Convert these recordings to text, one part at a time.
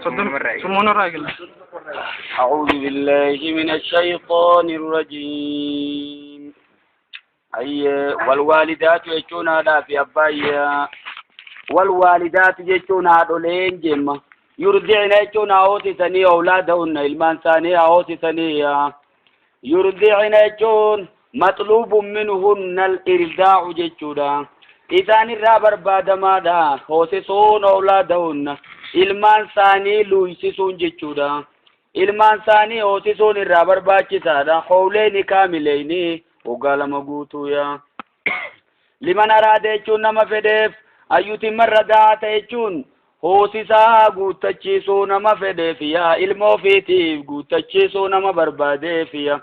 ಸುಮ್ಮನೂರಾಗಿಲ್ಲ. أعوذ بالله من الشيطان الرجيم. أي والوالدات يجون هذا في أبايا، والوالدات يجون هذولين جمع، يرضعن يجون أوسسني أولادهن إلمان ثاني أوسسني. يرضعن يجون مطلوب منهن الإرضاع جتشودا إذان الرابر بعد ماذا هوسسون أولادهن ilmaan isaanii luuysisuun jechuudha. Ilmaan isaanii hoosisuun irraa barbaachisaadha. Howleeni kaamileyni waggaa 2 guutuuya. Liman araada jechuun nama fedheef, ayyutimma radaata jechuun hoosisaa guuttachiisuu nama fedheef yaa, ilma ofiitiif guuttachiisuu nama barbaadeef yaa.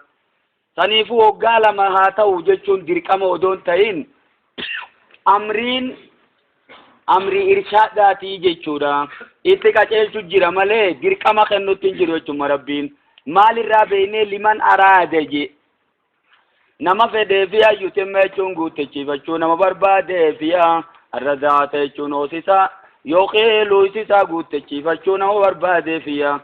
Saniifuu waggaa 2 haa ta'u jechuun dirqama odoon ta'in amriin amrii irshaadhaatii jechuudha. Itti qaceelchu jira malee dirqama kennutti hin jiru jechuudha Rabbiin. Maalirraa beeknee liman araada je. Nama fedheef ayyutimma jechuun guuttachiifachuu nama barbaadeef yaa, arradaata jechuun hoosisaa yookiin luusisaa guuttachiifachuu nama barbaadeef yaa.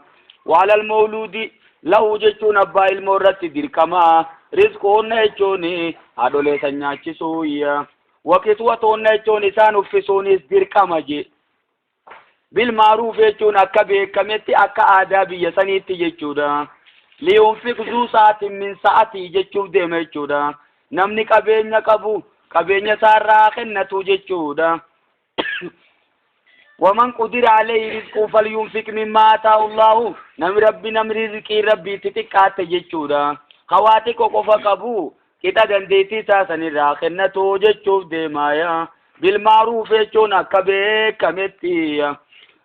Waalal mawluudi lahu jechuun abbaa ilmoo irratti dirqama. Rizquunna jechuun haadholee san nyaachisuu yaa. Wakiswatoonna jechuun isaan uffisuunis dirqama je. Bilmaaruuf jechuun akka beekametti akka aadaa biyya saniitti jechuudha. Liyunfiq zuu sa'atin min sa'atii jechuuf deema jechuudha. Namni qabeenya qabu qabeenya isaarraa kennatu jechuudha. Waman qudira alayhi rizquu falyunfiq mimmaa ataahu Allahu. Namni rabbi namni rizqii rabbiitti xiqqaatte jechuudha. Hawaa xiqqoo qofa qabu qixa dandeettii isaa sanirraa kennatu jechuuf deemaaya. Bilmaaruuf jechuun akka beekametti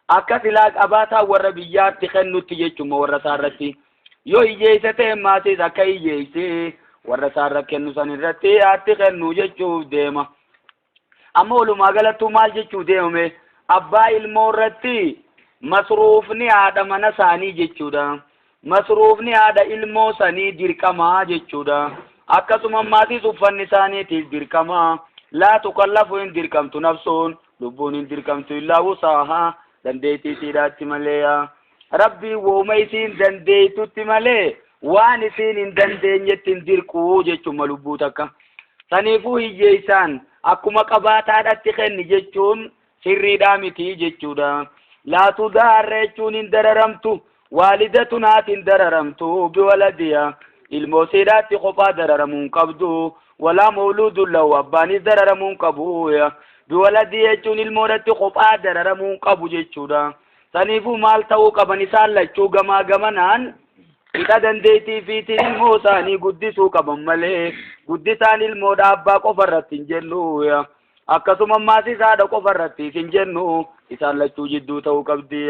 akka silaa qabaataa warra biyyaatti kennutti jechuudha warra isaarratti. Yoo hiyyeessa ta'e maatiis akka hiyyeessi warra isaarra kennu sanirratti haatti kennu jechuuf deema. Amma walumaa galattuu maal jechuu deemame? Abbaa ilmoo irratti masruufni haadha mana isaanii jechuudha. Masruufni haadha ilmoo sanii dirqamaa jechuudha. Akkasuma maatiis uffanni isaaniitiif dirqamaa. Laa tukallafu hin dirqamtu nafsuun lubbuun hin dirqamtu illaa wusaahaa dandeettii isiidhaatti malee. Rabbiin wooma isiin dandeettutti malee waan isiin hin dandeenyetti hin dirquu jechuudha lubbuu takka. Saniifuu hiyyeessaan akkuma qabaataadhatti kenni jechuun sirriidhaa miti jechuudha. Laatu daarra jechuun hin dararamtu, waalidatu naati hin dararamtu biwaladiya ilmoo siidhaatti kophaa dararamuu hin qabdu, walaa mawluudun lahu abbaanis dararamuu hin qabu. Biwaladii jechuun ilmoodhatti kophaa dararamuu hin qabu jechuudha. Saniifuu maal ta'uu qaban isaan lachuu gamaa gamanaan qixa dandeettii fiitiin ilmoo isaanii guddisuu qaban malee guddisaan ilmoodha abbaa qofa irratti hin jennu. Akkasuma maasis haadha qofa irratti hin jennu, isaan lachuu jidduu ta'uu qabdi.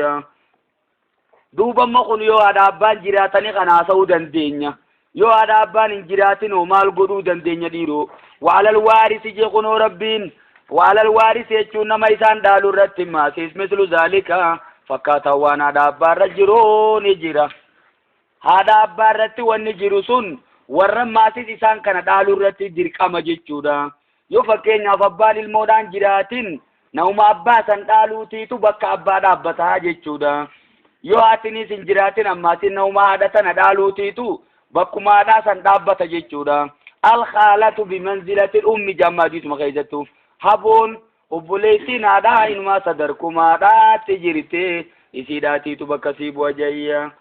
Duuba amma kun yoo haadha abbaan jiraatanii kana haasa'uu dandeenya. Yoo haadha abbaan hin jiraatin hoo maal godhuu dandeenya dhiiroo? Waalal waarisi jee kunoo Rabbiin. Waalal waarisi jechuun nama isaan dhaalu irratti maasis mislu zaalika fakkaataa waan haadha abbaa irra jiru ni jira. Haadha abbaa irratti wanni jiru sun warra maasis isaan kana dhaalu irratti dirqama jechuudha. Yoo fakkeenyaaf abbaan ilmoodhaan jiraatin nama abbaa san dhaaluutiitu bakka abbaa dhaabbataa jechuudha. Yoo haatinis hin jiraatin ammaatiin nama haadha tana dhaaluutiitu bakkuma haadhaa san dhaabbata jechuudha. Alkhaalatu bimanzilati ummi jammaadiituma keessattu haboon obboleettiin haadhaa inumaa sadarkumaadhaatti jirti isiidhaatiitu bakka sii bu'a jayya.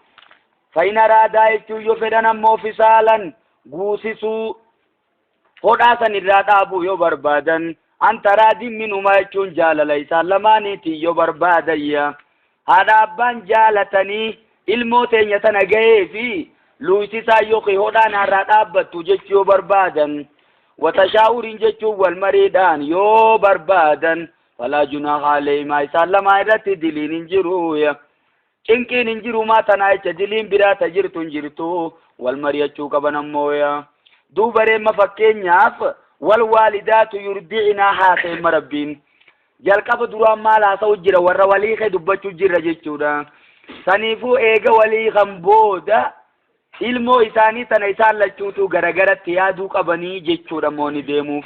Fa'in araadaa jechuun yoo fedhan ammoo fisaalan guusisuu hodhaa san irraa dhaabuu yoo barbaadan anta raadin minumaa jechuun jaalala isaan lamaaniitiin yoo barbaadayya. Haadha abbaan jaalatanii ilmoo teenya tana gahee fi luusisaa yookiin hodhaan harraa dhaabbattu jechuu yoo barbaadan, watashaawuriin jechuun wal mariidhaan yoo barbaadan, falaa junaaha alayhimaa isaan lamaan irratti diliin hin jiru. Cinqiin hin jiru maa tanaa jecha diliin biraa ta jirtu hin jirtu wal mari'achuu qaban ammoo yaa. Duuba reemma fakkeenyaaf wal waalidaatu yurdi'inaa haaseemma rabbiin. Jalqaba duraan maal haasa'u jira warra walii kee dubbachuu jirra jechuudha. Saniifuu eega walii kan booda ilmoo isaanii tana isaan lachuutu garagaratti yaaduu qabanii jechuudha mooni deemuuf.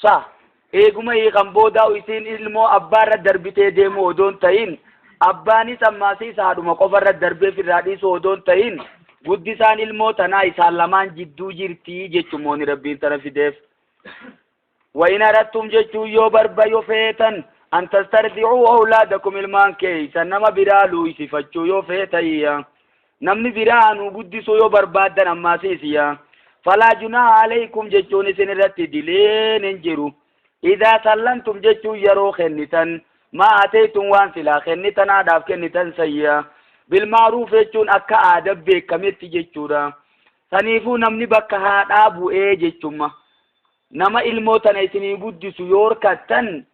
Sa, eeguma hiikan boodaa isiin ilmoo abbaarra darbitee deemuu odoon ta'in abbaanis ammaasiis haadhuma qofarra darbee firraa dhiisuu odoon ta'in guddisaan ilmoo tanaa isaan lamaan jidduu jirtii jechuun mooni rabbiin tana fideef. Wa in aradtum jechuun yoo barba yoo feetan an tastardi'uu awlaadakum ilmaan keeysan nama biraa luuysifachuu yoo feetayya. Namni biraa anuu guddisuu yoo barbaaddan ammaasiis yaa. Falaa junaaha alaykum jechuun isin irratti diliin hin jiru. Idaa sallamtum jechuun yeroo kennitan maa ateeytum waan silaa kennitan haadhaaf kennitan sayya. Bilmaaruuf jechuun akka aada beekametti jechuudha. Saniifuu namni bakka haadhaa bu'ee jechumma. Nama ilmoo tana isinii guddisu yoo hirkattan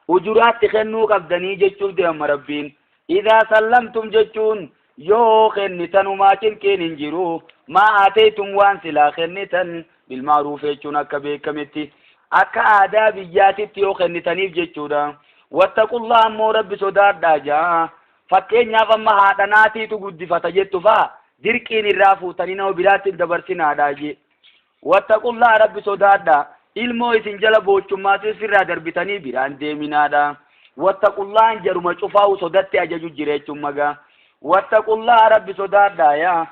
ujuraatti kennuu qabdanii jechuuf deema rabbiin. Idaa sallamtum jechuun yoo kennitanumaa cinqiin hin jiru. Maa ateeytum waan silaa kennitan bilmaaruuf jechuun akka beekametti akka aadaa biyyaatitti yoo kennitaniif jechuudha. Wattaqullaa ammoo rabbi sodaadhaa jaa. Fakkeenyaaf amma haadha naatiitu guddifata jettu faa dirqiin irraa fuutanii nama biraatti hin dabarsinaadhaa jee. Wattaqullaha Rabbi sodaadha. Ilmoo isin jala boochummaatis irraa darbitanii biraan deeminaadha. Wattaqullahan jaruma cufaa'u sodatti ajaju jira jechuun magaa. Wattaqullaha Rabbi sodaadha yaa.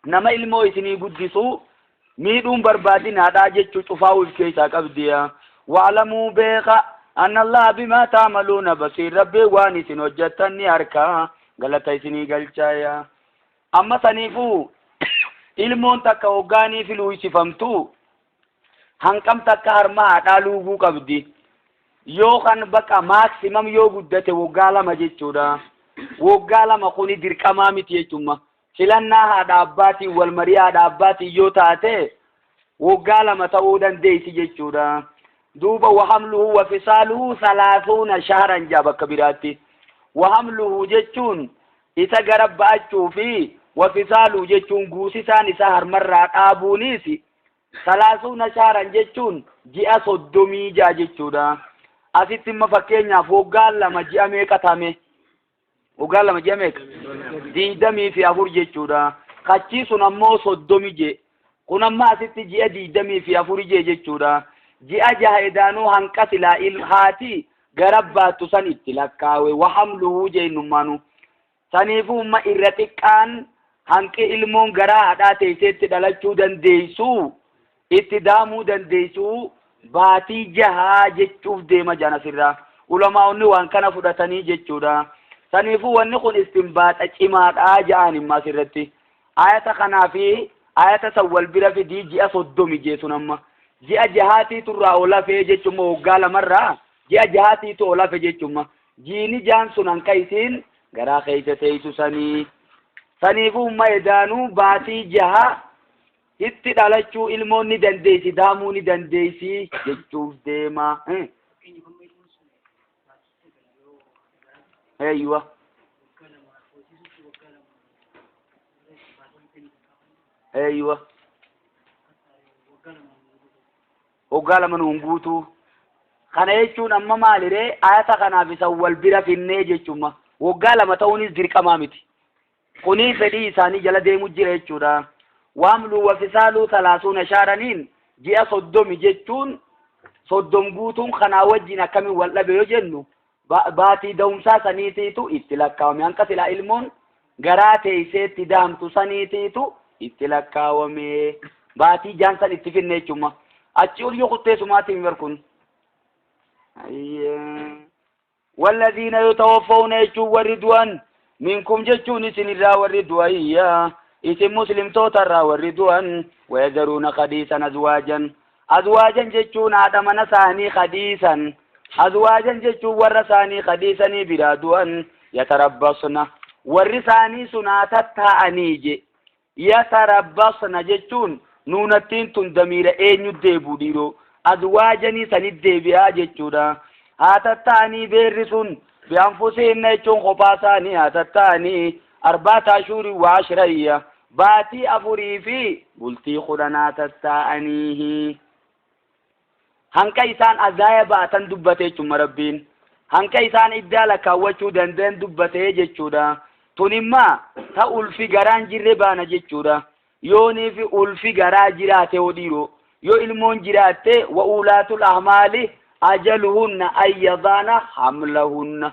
Nama ilmoo isinii guddisuu miidhuun barbaadinaadha jechuu cufaa'u if keessaa qabdi yaa. Wa'lamuu beeka anna Allaha bimaa ta'maluuna basiir Rabbi waan isin hojjettan ni arka galata isinii galchaa yaa. Amma saniifuu ilmoon takka hoggaanii fi luuysifamtu hanqam takka harma haadhaa luuguu qabdi. Yoo kan baqa maaksimam yoo guddate waggaa 2 jechuudha. Waggaa 2 kuni dirqamaa miti jechuudha. Filannaa haadha abbaatiin wal marii haadha abbaatiin yoo taate waggaa 2 ta'uu dandeessi jechuudha. Duuba wahamluhu wafisaaluhu salaasuuna shahran jaa bakka biraatti. Wahamluhu jechuun isa gara ba'achuu fi wafisaaluu jechuun guusisaan isaa harmarraa dhaabuunis salaasuuna shahran jechuun ji'a 36 jechuudha. Asitti imma fakkeenyaaf waggaan 2 ji'a meeqa tame? Waggaan 2 ji'a meeqa? 24 jechuudha. Kachii sun ammoo 30 jee. Kun amma asitti ji'a 24 jee jechuudha. Ji'a jaha edaanuu hanqa silaa haati gara baattu san itti lakkaawe wahamluhuu jee innummaanuu. Saniifuu umma irra xiqqaan hanqi ilmoon garaa haadhaa teesseetti dhalachuu dandeessu itti daamuu dandeessu baatii jahaa jechuuf deema jaan asirraa. Ulamaa'onni waan kana fudhatanii jechuudha. Saniifuu wanni kun istinbaaxa cimaadha ja'aan imma asirratti. Ayata kanaa fi ayata san wal bira fidii ji'a 30 jeesun amma. Ji'a jahaatiitu irraa ol hafee jechuun waggaa lamarraa ji'a jahaatiitu ol hafe jechuun jiini jaan sun hanqa isiin garaa keessa teessu sanii. Saniifuu umma edaanuu baatii jaha itti dhalachuu ilmoon ni dandeessi daamuu ni dandeessi jechuuf deema. Eeyyuwa. Eeyyuwa. Waggaa 2 nuun guutuu. Kana jechuun amma maaliree ayata kanaaf isa wal bira finnee jechuuma. Waggaa 2 ta'uunis dirqamaa miti. Kuni fedhii isaanii jala deemu jira jechuudha. Waamluu wafisaaluu salaasuuna shaaraniin ji'a 30 jechuun 30 guutuun kanaa wajjin akkamiin wal dhabe yoo jennu baatii da'umsaa saniitiitu itti lakkaawame. Hanqa silaa ilmoon garaa teesseetti daamtu saniitiitu itti lakkaawame. Baatii jaan san itti finne jechuudha. Achi ol yoo kutteessumaatiin bar kun. Walladhiina yutawaffawna jechuun warri du'an minkum jechuun isinirraa warri du'ayya isin muslimtoota irraa warri du'an wayadharuuna khadiisan azwaajan azwaajan jechuun haadha mana isaanii khadiisan azwaajan jechuun warra isaanii khadiisanii biraa du'an yatarabbasna warri isaanii sun haa tattaa'anii je Yatarabbasna jechuun nuunattiin tun damiira eenyu deebi'u dhiiroo azwaajanii sanit deebi'aa jechuudha. Haa tatta'anii beerri sun Bianfusihinna jechuun kophaa isaanii haa tatta'anii arbaata ashuuri waa ashrayya baatii afurii fi bultii kudhanaa tatta'anii. Hanqa isaan azaaya ba'atan dubbate jechuudha Rabbiin. Hanqa isaan iddaa lakkaawwachuu danda'an dubbate jechuudha. Tun immaa ta ulfi garaan jirre baana jechuudha. Yoonii fi ulfi garaa jiraate hoo dhiiroo yoo ilmoon jiraatte wa uulaatul ahmaali ajaluhunna an yadaana hamlahunna.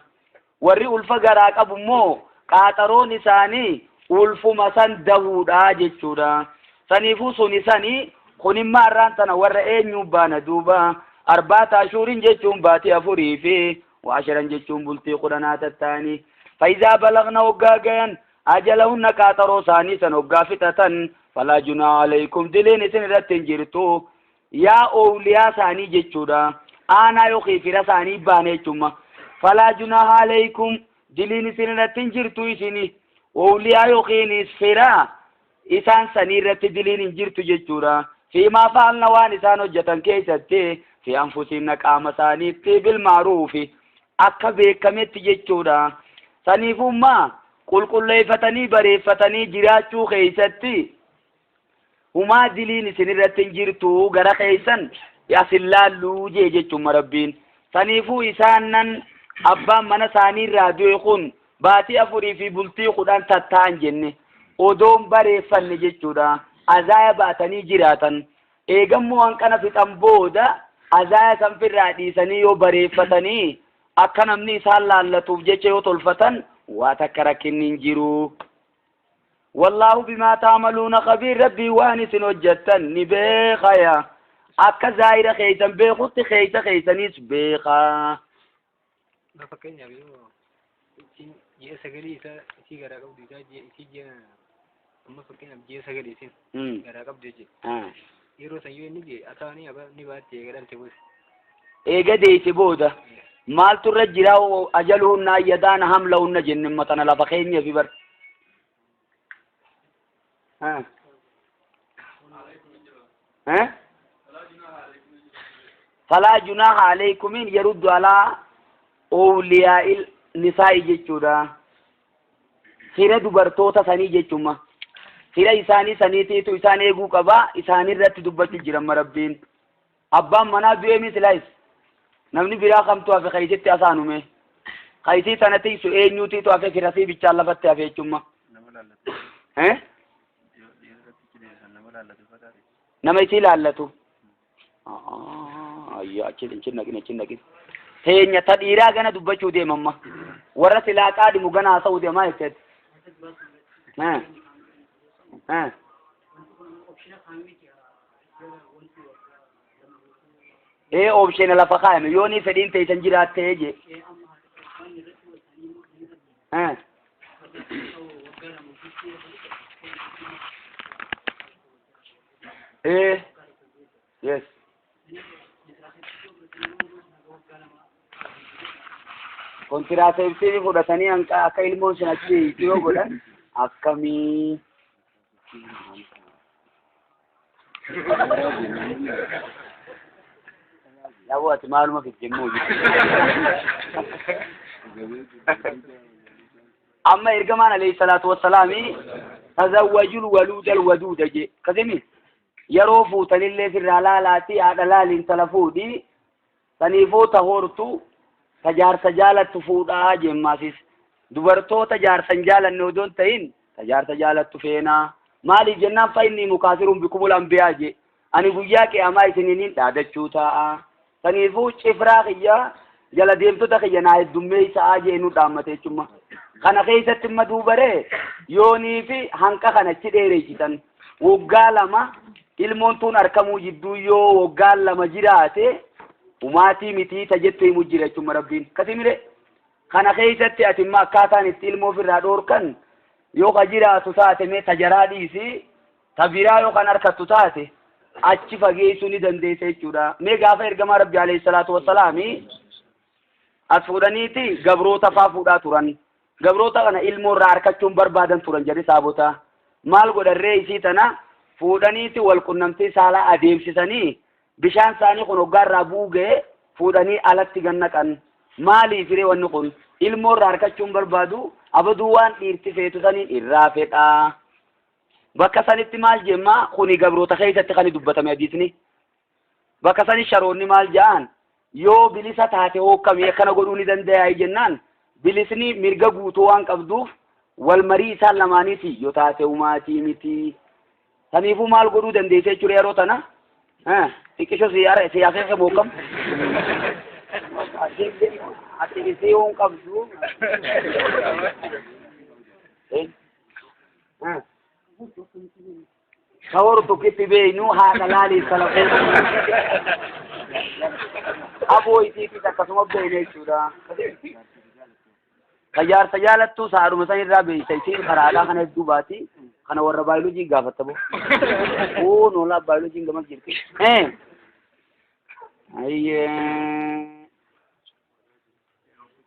Warri ulfa garaa qabu immoo qaaxaroon isaanii ulfuma san dahuudha jechuudha. Saniifuu suni sanii kun immoo arraan tana warra eenyuu baana duuba arbaata ashuurin jechuun baatii afurii fi wa asharan jechuun bultii kudhanaa tattaanii. Fayizaa balagna hoggaa gayan ajalahunna qaaxaroo isaanii san hoggaa fixatan falaa junaa alaykum diliin isin irratti hin jirtu yaa oowliyaa isaanii jechuudha. Aanaa yookiin fira isaanii baane jechuudha. Falaa junaaha alaykum diliin isin irratti hin jirtu isini oowliyaa yookiin fira isaan sanii irratti diliin hin jirtu jechuudha. Fiimaa faalna waan isaan hojjetan keessatti fi anfusiinna qaama isaaniitti bilmaaruufi akka beekametti jechuudha. Saniifummaa qulqulleeffatanii bareeffatanii jiraachuu keessatti humaa diliin isin irratti hin jirtu gara keessan as hin laalluu jee jechuun Rabbiin. Saniifuu isaan nan abbaan mana isaanii irraa du'e kun baatii afurii fi bultii kudhan tatta'an jenne odoon bareeffanne jechuudha. Azaaya baatanii jiraatan. Eegammoo hanqana fixan booda azaaya san firraa dhiisanii yoo bareeffatanii akka namni isaan laallatuuf jecha yoo tolfatan waa takka rakkinni hin jiru. Wallaahu bimaa taamaluuna khabiir Rabbii waan isin hojjettan ni beekaya. Akka zaahira keessan beekutti keessa keessaniis beeka. Fakkeenyaaf yoo isiin ji'a sagalii isaa isii garaa qabdu isaa ji'a isii ji'a amma fakkeenyaaf ji'a sagalii isiin garaa qabdu jechuudha. Yeroo san yoo inni ji'e asaanii aba ni baatti eega dhalte booda. Eega deeyse booda maaltu irra jira ajaluhunna ayyadaana hamlahunna jenne matana lafa keenya fi bar. Falaa junaaha alaykumiin yaruddu alaa awliyaa'il nisaa'i jechuudha. Fira dubartoota sanii jechuuma. Fira isaanii saniitiitu isaan eeguu qaba isaanirratti dubbachuu jira amma Rabbiin. Abbaan manaa du'ee mislaayis namni biraa kamtu hafe kayisitti asaanume. Kayisii tana tiksu eenyuutiitu hafe firasii bichaan lafatti hafe jechuuma. Nama isii laallatu. Ayyo achi hin naqin achi naqin. Teenya ta dhiiraa gana dubbachuu deema amma. Warra silaa qaadimu gana haasa'uu deemaa jetteet. Ee oomisheen lafa kaayame yoo ni fedhiin teessan jiraattee jee. Ee yes. Kontiraaseptiivii fudhatanii hanqa akka ilmoon sun achi yoo godhan akkamii. Yaaboo ati maaluma fidde immoo amma ergamaan alayhi salaatu wassalaami tazawwajul waluudal waduuda jee kasimi yeroo fuutanillee sirraa laalaati haadha laali intala fuudhi saniifuu ta hortu ta jaarsa jaalattu fuudhaa jemmaasis dubartoota jaarsa hin jaalanne odoo hin ta'in ta jaarsa jaalattu feenaa maaliif jennaan fa inni mukaasiruun bikumul anbiyaa jee ani guyyaa qiyaamaa isiniin dhaadachuu taa'a saniifuu cifraa kiyya jala deemtota kiyya naa heddummeessaa jee nu dhaammate jechuudha. Kana keessatti imma duubaree yoonii fi hanqa kana achi dheeressitan waggaa lama ilmoon tun arkamuu jidduu yoo waggaa lama jiraate umaatii mitii ta jettu himu jira jechuudha Rabbiin. Akkasii kana keessatti ati imma akkaataan itti ilmoo ofirraa dhoorkan yoo ka jiraatu taate mee ta jaraa dhiisi ta biraa yoo kan harkattu taate achi fageessuu ni dandeessa jechuudha. Mee gaafa ergamaa Rabbi alayhi salaatu wassalaami as fuudhaniiti gabroota faa fuudhaa turan. Gabroota kana ilmoo irraa harkachuun barbaadan turan jedhe saabota. Maal godharree isii tana fuudhaniiti wal qunnamtii saalaa adeemsisanii bishaan isaanii kun hoggaa irraa bu'uu ga'e fuudhanii alatti gannaqan. Maaliif hiree wanni kun? Ilmoo irraa harkachuu hin barbaadu. Abaduu waan dhiirti feetu saniin irraa fedha. Bakka sanitti maal jemma kuni gabroota keessatti kan dubbatame hadiisni. Bakka sani sharoonni maal ja'an yoo bilisa taate hookkamii akkana godhuu ni danda'a jennaan bilisni mirga guutuu waan qabduuf wal marii isaan lamaaniiti yoo taate umaatii miti. Saniifuu maal godhuu dandeesse jechuudha yeroo tana? Xiqqisho si akeeka bookkam. Ati isii hin qabdu. Kaworu tokkitti beeynu haadha laaliif salafee. Aboo isiitis akkasuma beeyne jechuudha. Ka jaarsa jaalattu saadhuma san irraa beeysa isiin karaadhaa kana hedduu baati. Kana warra baayoloojii gaafatta boo. Oo noolaa baayoloojiin gamas jirti. Ayyee.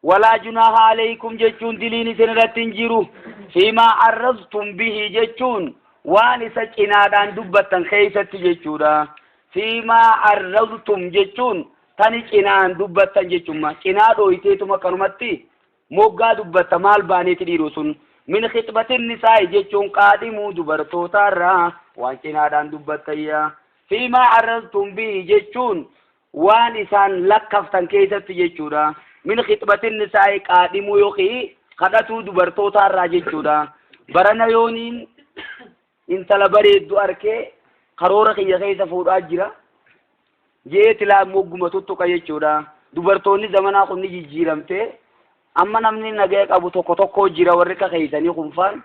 Walaa junaaha alaykum jechuun diliin isin irratti hin jiru. Fiimaa arrastum bihi jechuun waan isa cinaadhaan dubbattan keessatti jechuudha. Fiimaa arrastum jechuun tani cinaan dubbattan jechuudha. Cinaa dhooyteetuma akkanumatti moggaa dubbatta maal baaneeti dhiiroo sun. Min khixbatin nisaa'i jechuun qaadhimuu dubartootaarraa waan cinaadhaan dubbattayya. Fiimaa arrastum bihi jechuun waan isaan lakkaftan keessatti jechuudha. Min khixbatin nisaa'i qaadhimuu yookiin kadhatuu dubartootaarraa jechuudha. Barana yooniin intala bareeddu arkee karoora kiyya keessa fuudhaa jira. Jee tilaa mogguma tuttuqa jechuudha. Dubartoonni zamanaa kun ni jijjiiramte. Amma namni nagaya qabu tokko tokko jira warri akka keessanii kunfaan.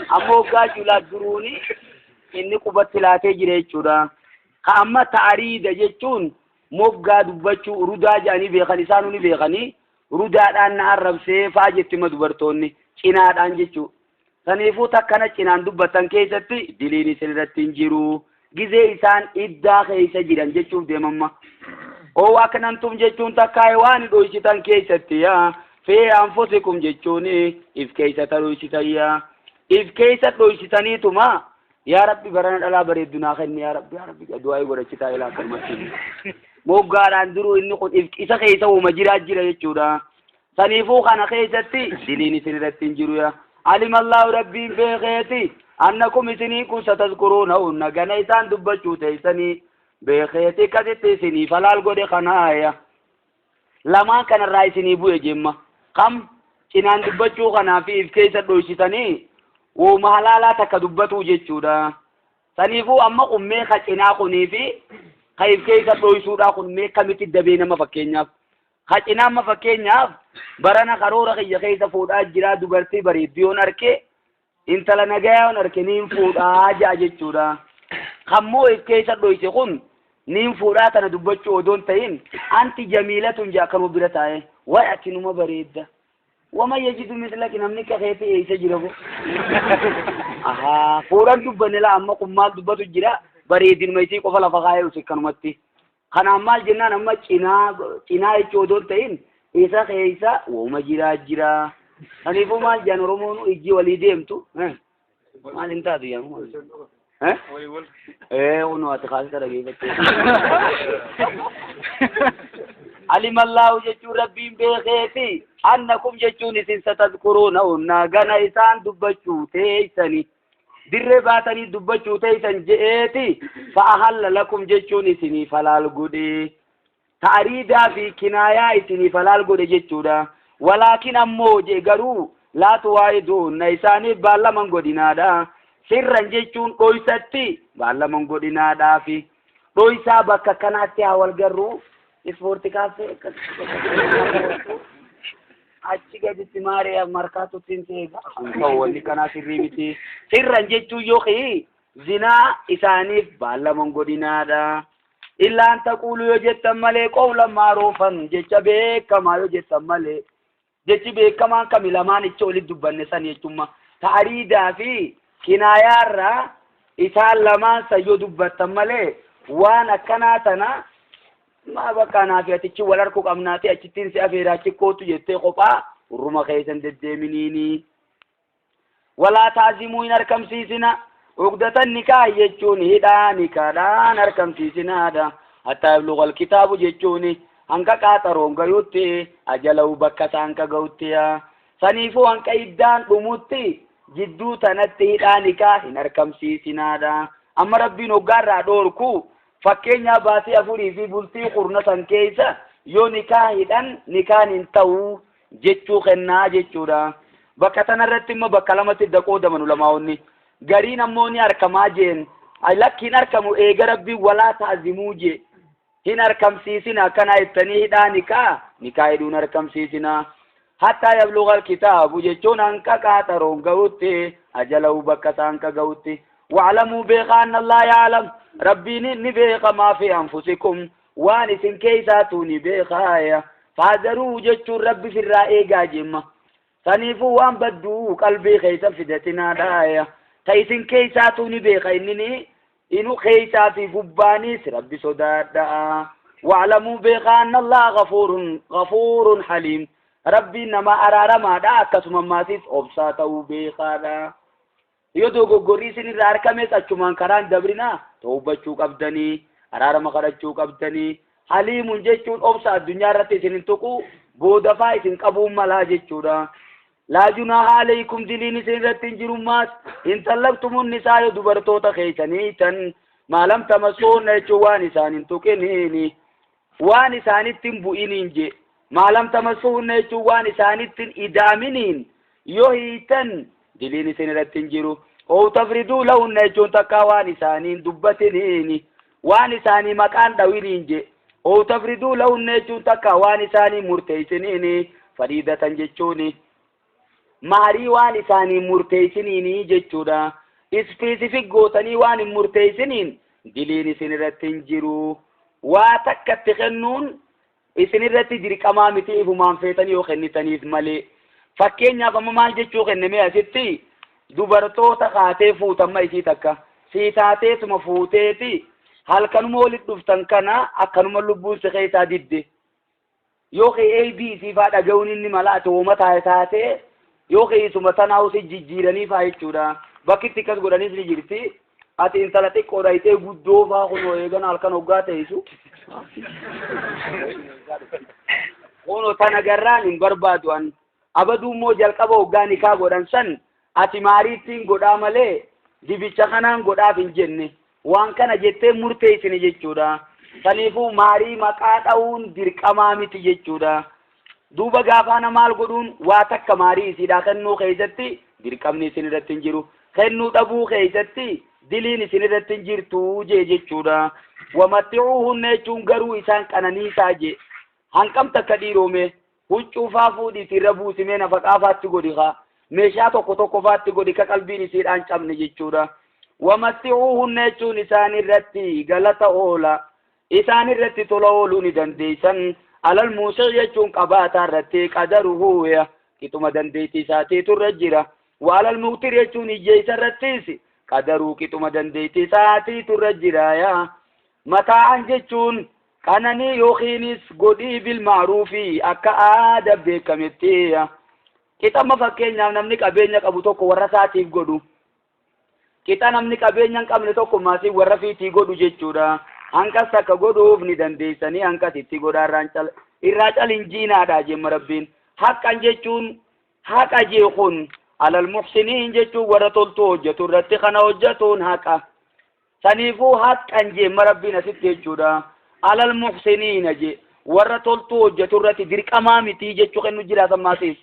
Amma hoggaa julaa duruuni inni qubatti laatee jira jechuudha. Ka amma ta'ariida jechuun moggaa dubbachuu rudaa jedhanii beekan isaanuu ni beekanii rudaadhaan na arrabsee faa jetti ma dubartoonni cinaadhaan jechuu. Saniifuu takkana cinaan dubbattan keessatti diliin isin irratti hin jiru. Gizee isaan iddaa keessa jiran jechuuf deemamma. Oo aknantum jechuun takkaa waan dhoysitan keessatti yaa fee anfusikum jechuun if keessa dhoysitan yaa if keessa dhoysitaniituma yaa rabbi barana dhalaa bareeddu naa kenni yaa rabbi yaa rabbi du'aa godhachitaa ilaa akkanumatti. Moggaadhaan duruu inni kun isa keessa uuma jiraa jira jechuudha. Saniifuu kana keessatti diliin isin irratti hin jiru yaa. Alimallahu rabbiin beekeeti annakum isinii kun satazkuruunahunna gana isaan dubbachuu teessanii beekeeti akkasitti isinii falaal godhe kanaaya. Lamaan kanarraa isinii bu'e jemma. Kam cinaan dubbachuu kanaa fi if keessa dhoysitanii wooma halaalaa takka dubbatuu jechuudha. Saniifuu amma kun mee ka cinaa kunii fi ka if keessa dhoysuudhaa kun mee kamitti dabee nama fakkeenyaaf. Ka cinaa amma fakkeenyaaf barana karoora kiyya keessa fuudhaa jira dubartii bareedduu yoon arke intala nagayaa yoon arke niin fuudhaa ja'a jechuudha. Kammoo if keessa dhoyse kun niin fuudhaa tana dubbachuu odoon ta'in anti jamiilatun ja'a kanuma bira taa'e way ati numa bareedda. Wama yajidu mislaki namni akka keetii eessa jira bo. Ahaa fuudhan dubbanne laa amma kun maal dubbatu jira bareedinuma isii qofa lafa kaa'ee usi kanumatti. Kanaan maal jennaan amma cinaa cinaa jechuu odoo hin ta'in isa keessa wooma jiraa jira. Kanaafuu maal jedhan Oromoon ijji walii deemtu. Maal hin taatu yaa Kunoo ati kaasita dhageeffatte. Alimallahu jechuun rabbiin beekeeti. Annakum jechuun isin satazkuruunahunna gana isaan dubbachuu teessani. Dirree baatanii dubbachuu teessan je'eeti. Fa'ahalla lakum jechuun isiniif halaal godhe. Ta'ariidaa fi kinaayaa isiniif halaal godhe jechuudha. Walaakin ammoo je garuu laa tuwaa'iduunna isaaniif baallaman godhinaadha. Sirran jechuun dhoysatti baallaman godhinaadhaafi. Dhoysaa bakka kanaatti haa wal garruu. Ispoortii kaaffee achi gaditti maaree markaatutti hin seega. Wanni kanaa sirrii miti. Sirran jechuun yookiin zinaa isaaniif baallaman godhinaadha. Illaan taquulu yoo jettan malee qawlan maaruufan jecha beekamaa yoo jettan malee jechi beekamaan kami lamaan icha olitti dubbanne san jechumma ta'ariidaa fi kinaayaarraa isaan lamaan san yoo dubbattan malee waan akkanaa tana maa bakka anaa fi atichi wal harkuu qabnaati achittiin si afeeraa achi kootu jettee kophaa hurruma keessan deddeeminiini. Walaa taazimuu hin harkamsiisina. Ugdatan nikaa jechuun hidhaa nikaadhaan harkamsiisinaadha. Hattaa yablugal kitaabu jechuun Hanqa qaaxaroon gayutti ajalahu bakka isaan ka ga'utti saniifuu hanqa iddaan dhumutti jidduu tanatti hidhaa nikaa hin argamsiisinaadha. Amma Rabbiin hoggaarraa dhoorku fakkeenyaa baatii 4 fi bultii 10 san keessa yoo nikaa hidhan nikaan hin ta'u jechuu kennaa jechuudha. Bakka tanarratti immoo bakka lamatti daqoodaman ulamaa'onni. Gariin ammoo ni argamaa jeen lakki hin argamu eega Rabbiin walaa ta'zimuu jee hin argamsiisina akkana jettanii hidhaa nikaa hidhuun argamsiisina. Hattaa yabluga alkitaabu jechuun hanqa qaaxaroon ga'utti ajalahu bakka isaan ka ga'utti. Wa'lamuu beekaa anna Allah ya'lam Rabbiin ni beeka maa fi anfusikum waan isin keessaatu ni beekaaya. Faazaruu jechuun Rabbi firraa eegaa jemma. Saniifuu waan badduu qalbii keessa fidatinaadhaaya. Ta isin keessaatu ni beeka inni inu keessaa fi gubbaanis Rabbi sodaadhaa. Wa'lamuu beekaa anna Allah ghafuurun haliim. Rabbiin nama araaramaadha akkasuma maasis obsaa ta'uu beekaadha. Yoo dogoggorri isin irraa argames achumaan karaan dabrinaa tawbachuu qabdanii araarama kadhachuu qabdanii. Haliimun jechuun obsa addunyaa irratti isin hin tuqu boodafaa isin qabuun malaa jechuudha. Laa junaaha alaykum diliin isin irratti hin jirummaas hin tallaqtumun nisaa yoo dubartoota keessanii tan maalam tamassuun jechuun waan isaan hin tuqiniini waan isaanitti hin bu'iniin je maalam tamassuun jechuun waan isaanitti hin idaaminiin yoo hiitan diliin isin irratti hin jiru. Oo tafriduu lahunna jechuun takkaa waan isaanii hin dubbatiniini waan isaanii maqaan dhawiniin je. Oo tafriduu lahunna jechuun takkaa waan isaanii murteessiniini fariidatan jechuuni maarii waan isaanii murteessiniini jechuudha. Ispeesifik gootanii waan hin murteessiniin diliin isin irratti hin jiru. Waa takkatti kennuun isin irratti dirqamaa miti ifumaan feetanii yoo kennitaniif malee. Fakkeenyaaf amma maal jechuu kenname asitti dubartoota kaatee fuutamma isii takka sii taateetuma fuuteeti halkanuma walitti dhuftan kana akkanuma lubbuun si keessaa didde. Yoo kee eebii isii faa dhaga'uun inni mala ati hooma taatee yoo kee isuma tanaa si jijjiiranii faa jechuudha. Bakki itti akkas godhanis ni jirti. Ati intala xiqqoo dhayitee guddoo faa kunoo eegan halkan hoggaa teessu. Kunoo tana garraan hin barbaadu an. Abaduu immoo jalqaba hoggaa nikaa godhan san ati maariittiin godhaa malee dibicha kanaan godhaaf hin jenne. Waan kana jettee murteessine jechuudha. Saniifuu maarii maqaa dha'uun dirqamaa miti jechuudha. Duuba gaafaana maal godhuun waa takka maarii isiidhaa kennuu keessatti dirqamni isin irratti hin jiru. Kennuu dhabuu keessatti diliin isin irratti hin jirtu jee jechuudha. Wamatti'uuhunna jechuun garuu isaan qananiisaa jee. Hanqam takka dhiiroome huccuu faa fuudhiiti irra buusimee nafaqaa faatti godhi haa. Meeshaa tokko tokko faatti godhi ka qalbiin isiidhaan cabne jechuudha. Wamatti'uuhunna jechuun isaan irratti galata oola. Isaan irratti tola ooluu ni dandeessan. Alal muusee jechuun qabaataa irratti qadaruhu qixuma dandeettii isaatiitu irra jira. Waalal muqtir jechuun hiyyeessa irrattis qadaruu qixuma dandeettii isaatiitu irra jira. Mataa'an jechuun qananii yookiinis godhii bilmaaruufi akka aada beekametti. Qixama fakkeenyaaf namni qabeenya qabu tokko warra isaatiif godhu. Qixa namni qabeenya hin qabne tokko maasii warra fiitii godhu jechuudha. Hanqas takka godhuuf ni dandeessanii hanqas itti godhaa irraa calin jiinaadha jemma Rabbiin. Haqqan jechuun haqa jeekun alal muhsiniin jechuun warra toltuu hojjetu irratti kana hojjetuun haqa. Saniifuu haqqan jemma Rabbiin asitti jechuudha. Alal muhsiniina je warra toltuu hojjetu irratti dirqamaa miti jechuu kennu jira sammaasiis.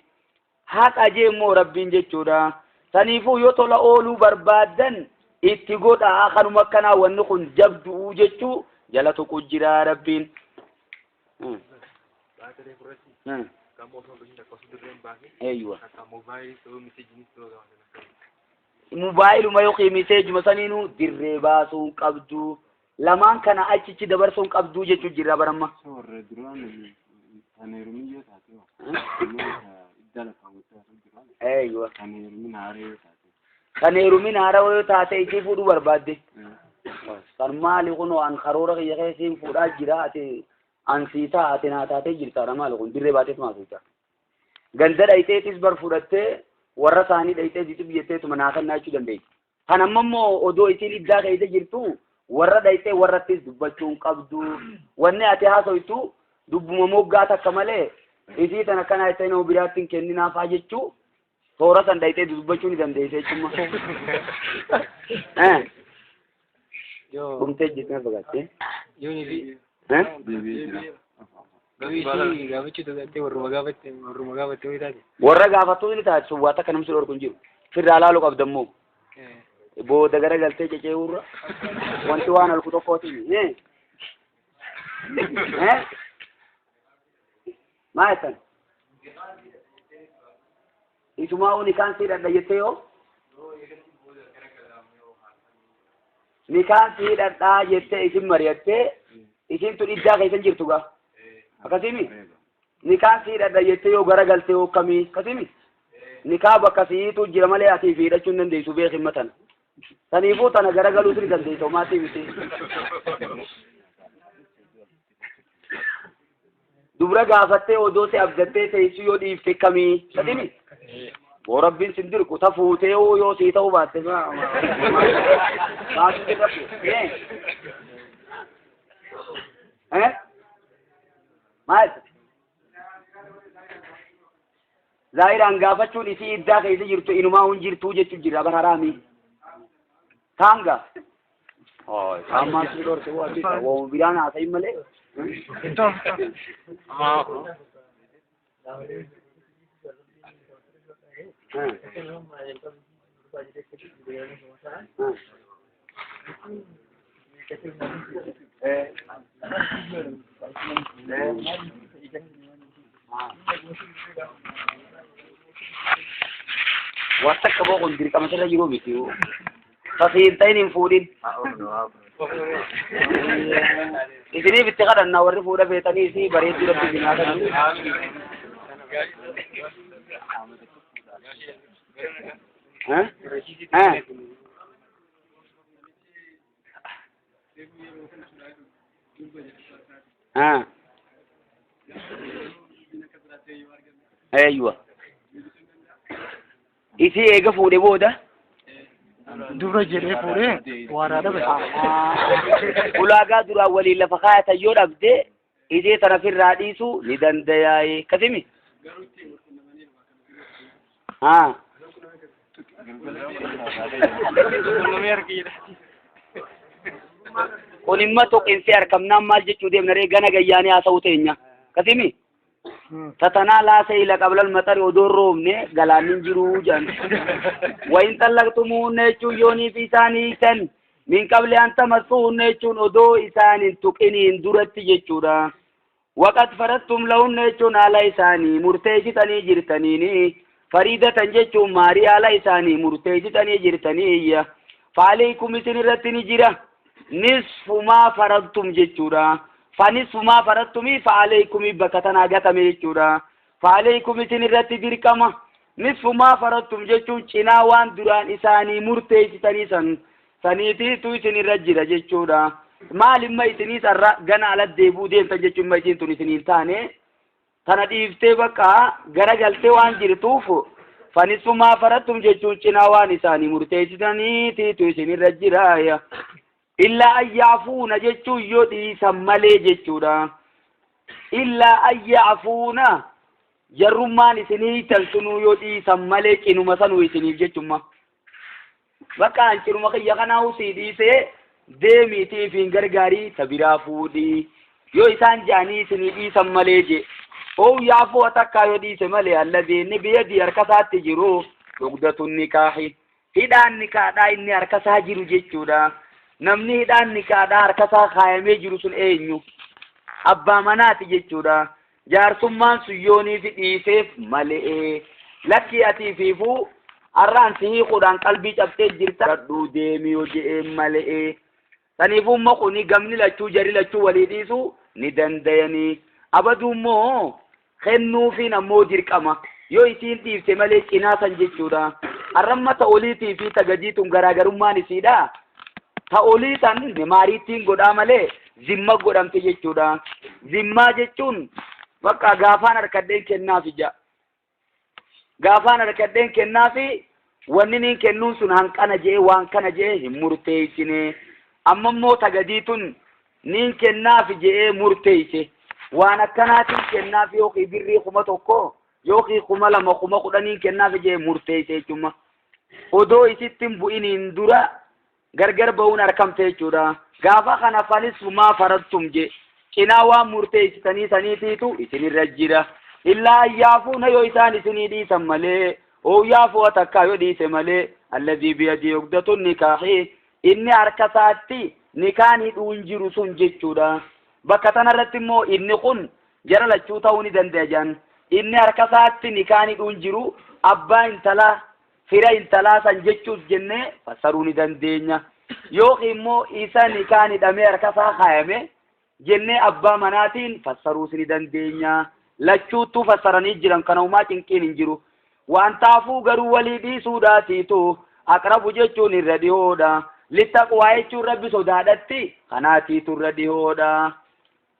Haqa jee immoo Rabbiin jechuudha. Saniifuu yoo tola ooluu barbaaddan itti godhaa kanuma akkanaa wanni kun jabduu jechuu jala tuqu jira Rabbiin. Mobaayiluma yookiin miseejuma saniinuu dirree baasuu hin qabdu. Lamaan kana achichi dabarsuu hin qabdu jechuu jira baramma. Warra duraan kan heerumin yoo taate Eeywa. kan heerumin haara yoo taate. Kan heerumin haara yoo taate isii fuudhuu barbaadde. Kan maali kunoo an karoora kiyya keessiin fuudhaa jira ati an sii taa ati naa taatee jirtaadha maali kun dirree baateet maa fuuta. Ganda dhayiteetis bar fudhattee warra isaanii dhayitee dixib jetteetuma naa kennaa jechuu dandeessi. Kan amma immoo odoo isiin iddaa keessa jirtu warra dhayitee warrattis dubbachuu hin qabdu. Wanni ati haasoytu Dubbuma moggaa takka malee isii tana akkana jettee nama biraatti hin kenninaafaa jechuu toora san dhayxee dubbachuu ni dandeessa jechuudha. Yoo Dhumtee jirti na fakkaatti. yoo ni fi Deebi'ee jira. garuu isii gaafachuu sodaatee warruma gaafatte warruma gaafatte yoo taate. Warra gaafattuu ni taate sun waa takka namni si dhorku hin jiru. Firraa laaluu qabda immoo. Booda gara galtee ceceewurra wanti waan halku tokkootiin. Maa jettan? Isumaa uni kaan si hidhadha jettee yoo? Nikaan si hidhadhaa jettee isin mari'attee isin tun iddaa keessa hin jirtu gaa. Akkasiimi? Nikaan si hidhadha jettee yoo gara galtee yoo akkamii? Akkasiimi? Nikaa bakka si'iitu jira malee ati fi hidhachuu hin dandeessu beeki himma tana. Saniifuu tana gara galuutu ni dandeessa homaatii miti. Dubra gaafattee odoo si abdattee teessu yoo dhiifte kamii? Sadimi? Boo rabbiin sin dirqu ta fuutee yoo sii ta'uu baatte maatu si rabbi? Eh? Maal? Zaahiraan gaafachuun isii iddaa keessa jirtu inumaa hun jirtuu jechuu jira bar haraami. Taanga. Kaan maal si dhorke waa si waa biraan haasa'in malee. Waan takka boo kun dirqama sirra jiru miti. Tasii hin ta'in hin fuudhin. Isiniif itti kadhannaa warri fuudha feetanii isii bareedduu rabbi isin haa kennu. Eh? Eh? Ah. Eeyyuwa. Isii eega fuudhe booda Dubra jedhee fuudhee waaraa dhabe. Ulaagaa duraan waliin lafa kaayatan yoo dhabde isii tana firraa dhiisuu ni dandayaaye. Akkasimi? Haa. Kun imma tuqinsi arkamnaan maal jechuu deemna ree gana gayyaanii haasa'uu teenya. Akkasimi? Tatanaa laa seeyla qablal maxari odoo hin roobne galaanni hin jiruu jedhan. Wayin xallaqtumuunna jechuun yooniif isaan hiiktan min qabli an tamassuhunna jechuun odoo isaan hin tuqiniin duratti jechuudha. Waqad faradtum lahunna jechuun haala isaanii murteessitanii jirtaniini fariidatan jechuun maarii haala isaanii murteessitanii jirtaniiyya. Faaleeykum isin irratti ni jira. Nisfu maa faradtum jechuudha. Fanisfu maa faradtumii fa'aleeykumii bakka tanaa gatame jechuudha. Fa'aleeykum isin irratti dirqama. Nisfu maa faradtum jechuun cinaa waan duraan isaanii murteessitanii san saniitiitu isin irra jira jechuudha. Maal imma isiniis har'a gana ala deebi'uu deemtan jechuun imma isiin tun isiniin taane tana dhiiftee bakka gara galtee waan jirtuuf fanisfu maa faradtum jechuun cinaa waan isaanii murteessitaniitiitu isin irra jira. Illaa an ya'fuuna jechuun yoo dhiisan malee jechuudha. Illaa an ya'fuuna jarrummaan isin hiitan sunuu yoo dhiisan malee cinuma sanuu isiniif jechumma. Bakka an cinuma kiyya kanaa sii dhiisee deemiitii fi hin gargaarii ta biraa fuudhii. Yoo isaan ja'anii isinii dhiisan malee je. Ow yaafuu takkaa yoo dhiise malee alladii inni biyadii harka isaatti jiru uqdatun nikaahi. Hidhaan nikaadhaa inni harka isaa jiru jechuudha. Namni hidhaan nikaadhaa harka isaa kaayamee jiru sun eenyu? Abbaa manaati jechuudha. Jaarsummaan sun yooniifi dhiiseef malee. Lakkii atii fiifuu har'aan si hiikuudhaan qalbii cabsee jirta. Kadhuu deemi yoo je'een malee. Saniifuu immoo kuni gamni lachuu jarri lachuu walii dhiisuu ni dandayanii. Abaduu immoo kennuufiin ammoo dirqama. Yoo isiin dhiifte malee cinaa san jechuudha. Arramma ta oliitii fi ta gadii tun garaagarummaan isiidha. Ta olii san maariittiin godhaa malee zimma godhamte jechuudha. Zimmaa jechuun bakka gaafaan harkadheen kennaaf ija. Gaafaan harkadheen kennaafi wanni niin kennuun sun hanqana je'ee waan kana je'ee hin murteessine. Amma immoo ta gadii tun niin kennaafi je'ee murteesse. Waan akkanaatiin kennaaf yookiin birrii 1000 yookiin 2000 10,000 kennaaf jee murteesse jechuudha. Odoo isitti hin bu'iniin dura gargar ba'uun argamte jechuudha. Gaafa kana fanisfu maa faradtum je cinaa waan murteessitanii saniitiitu isinirra jira. Illaa ayyaafuuna yoo isaan isinii dhiisan malee oo yaafuu takkaa yoo dhiise malee alladhii biyadii uqdatu nikaahi inni harka isaatti nikaan hidhuun jiru sun jechuudha. Bakka tanarratti immoo inni kun jara lachuu ta'uu ni danda'a jedhan. Inni harka isaatti nikaan hidhuun jiru abbaa intalaa fira intalaa san jechuus jennee fassaruu ni dandeenya. Yookiin immoo isa nikaan hidhamee harka isaa kaayame jennee abbaa manaatiin fassaruus ni dandeenya. Lachuuttuu fassaranii jiran kana uumaa cinqiin hin jiru. Waan taafuu garuu walii dhiisuudhaatiitu aqrabu jechuun irra dhihoodha. Littaqwaa jechuun rabbi sodaadhatti kanaatiitu irra dhihoodha.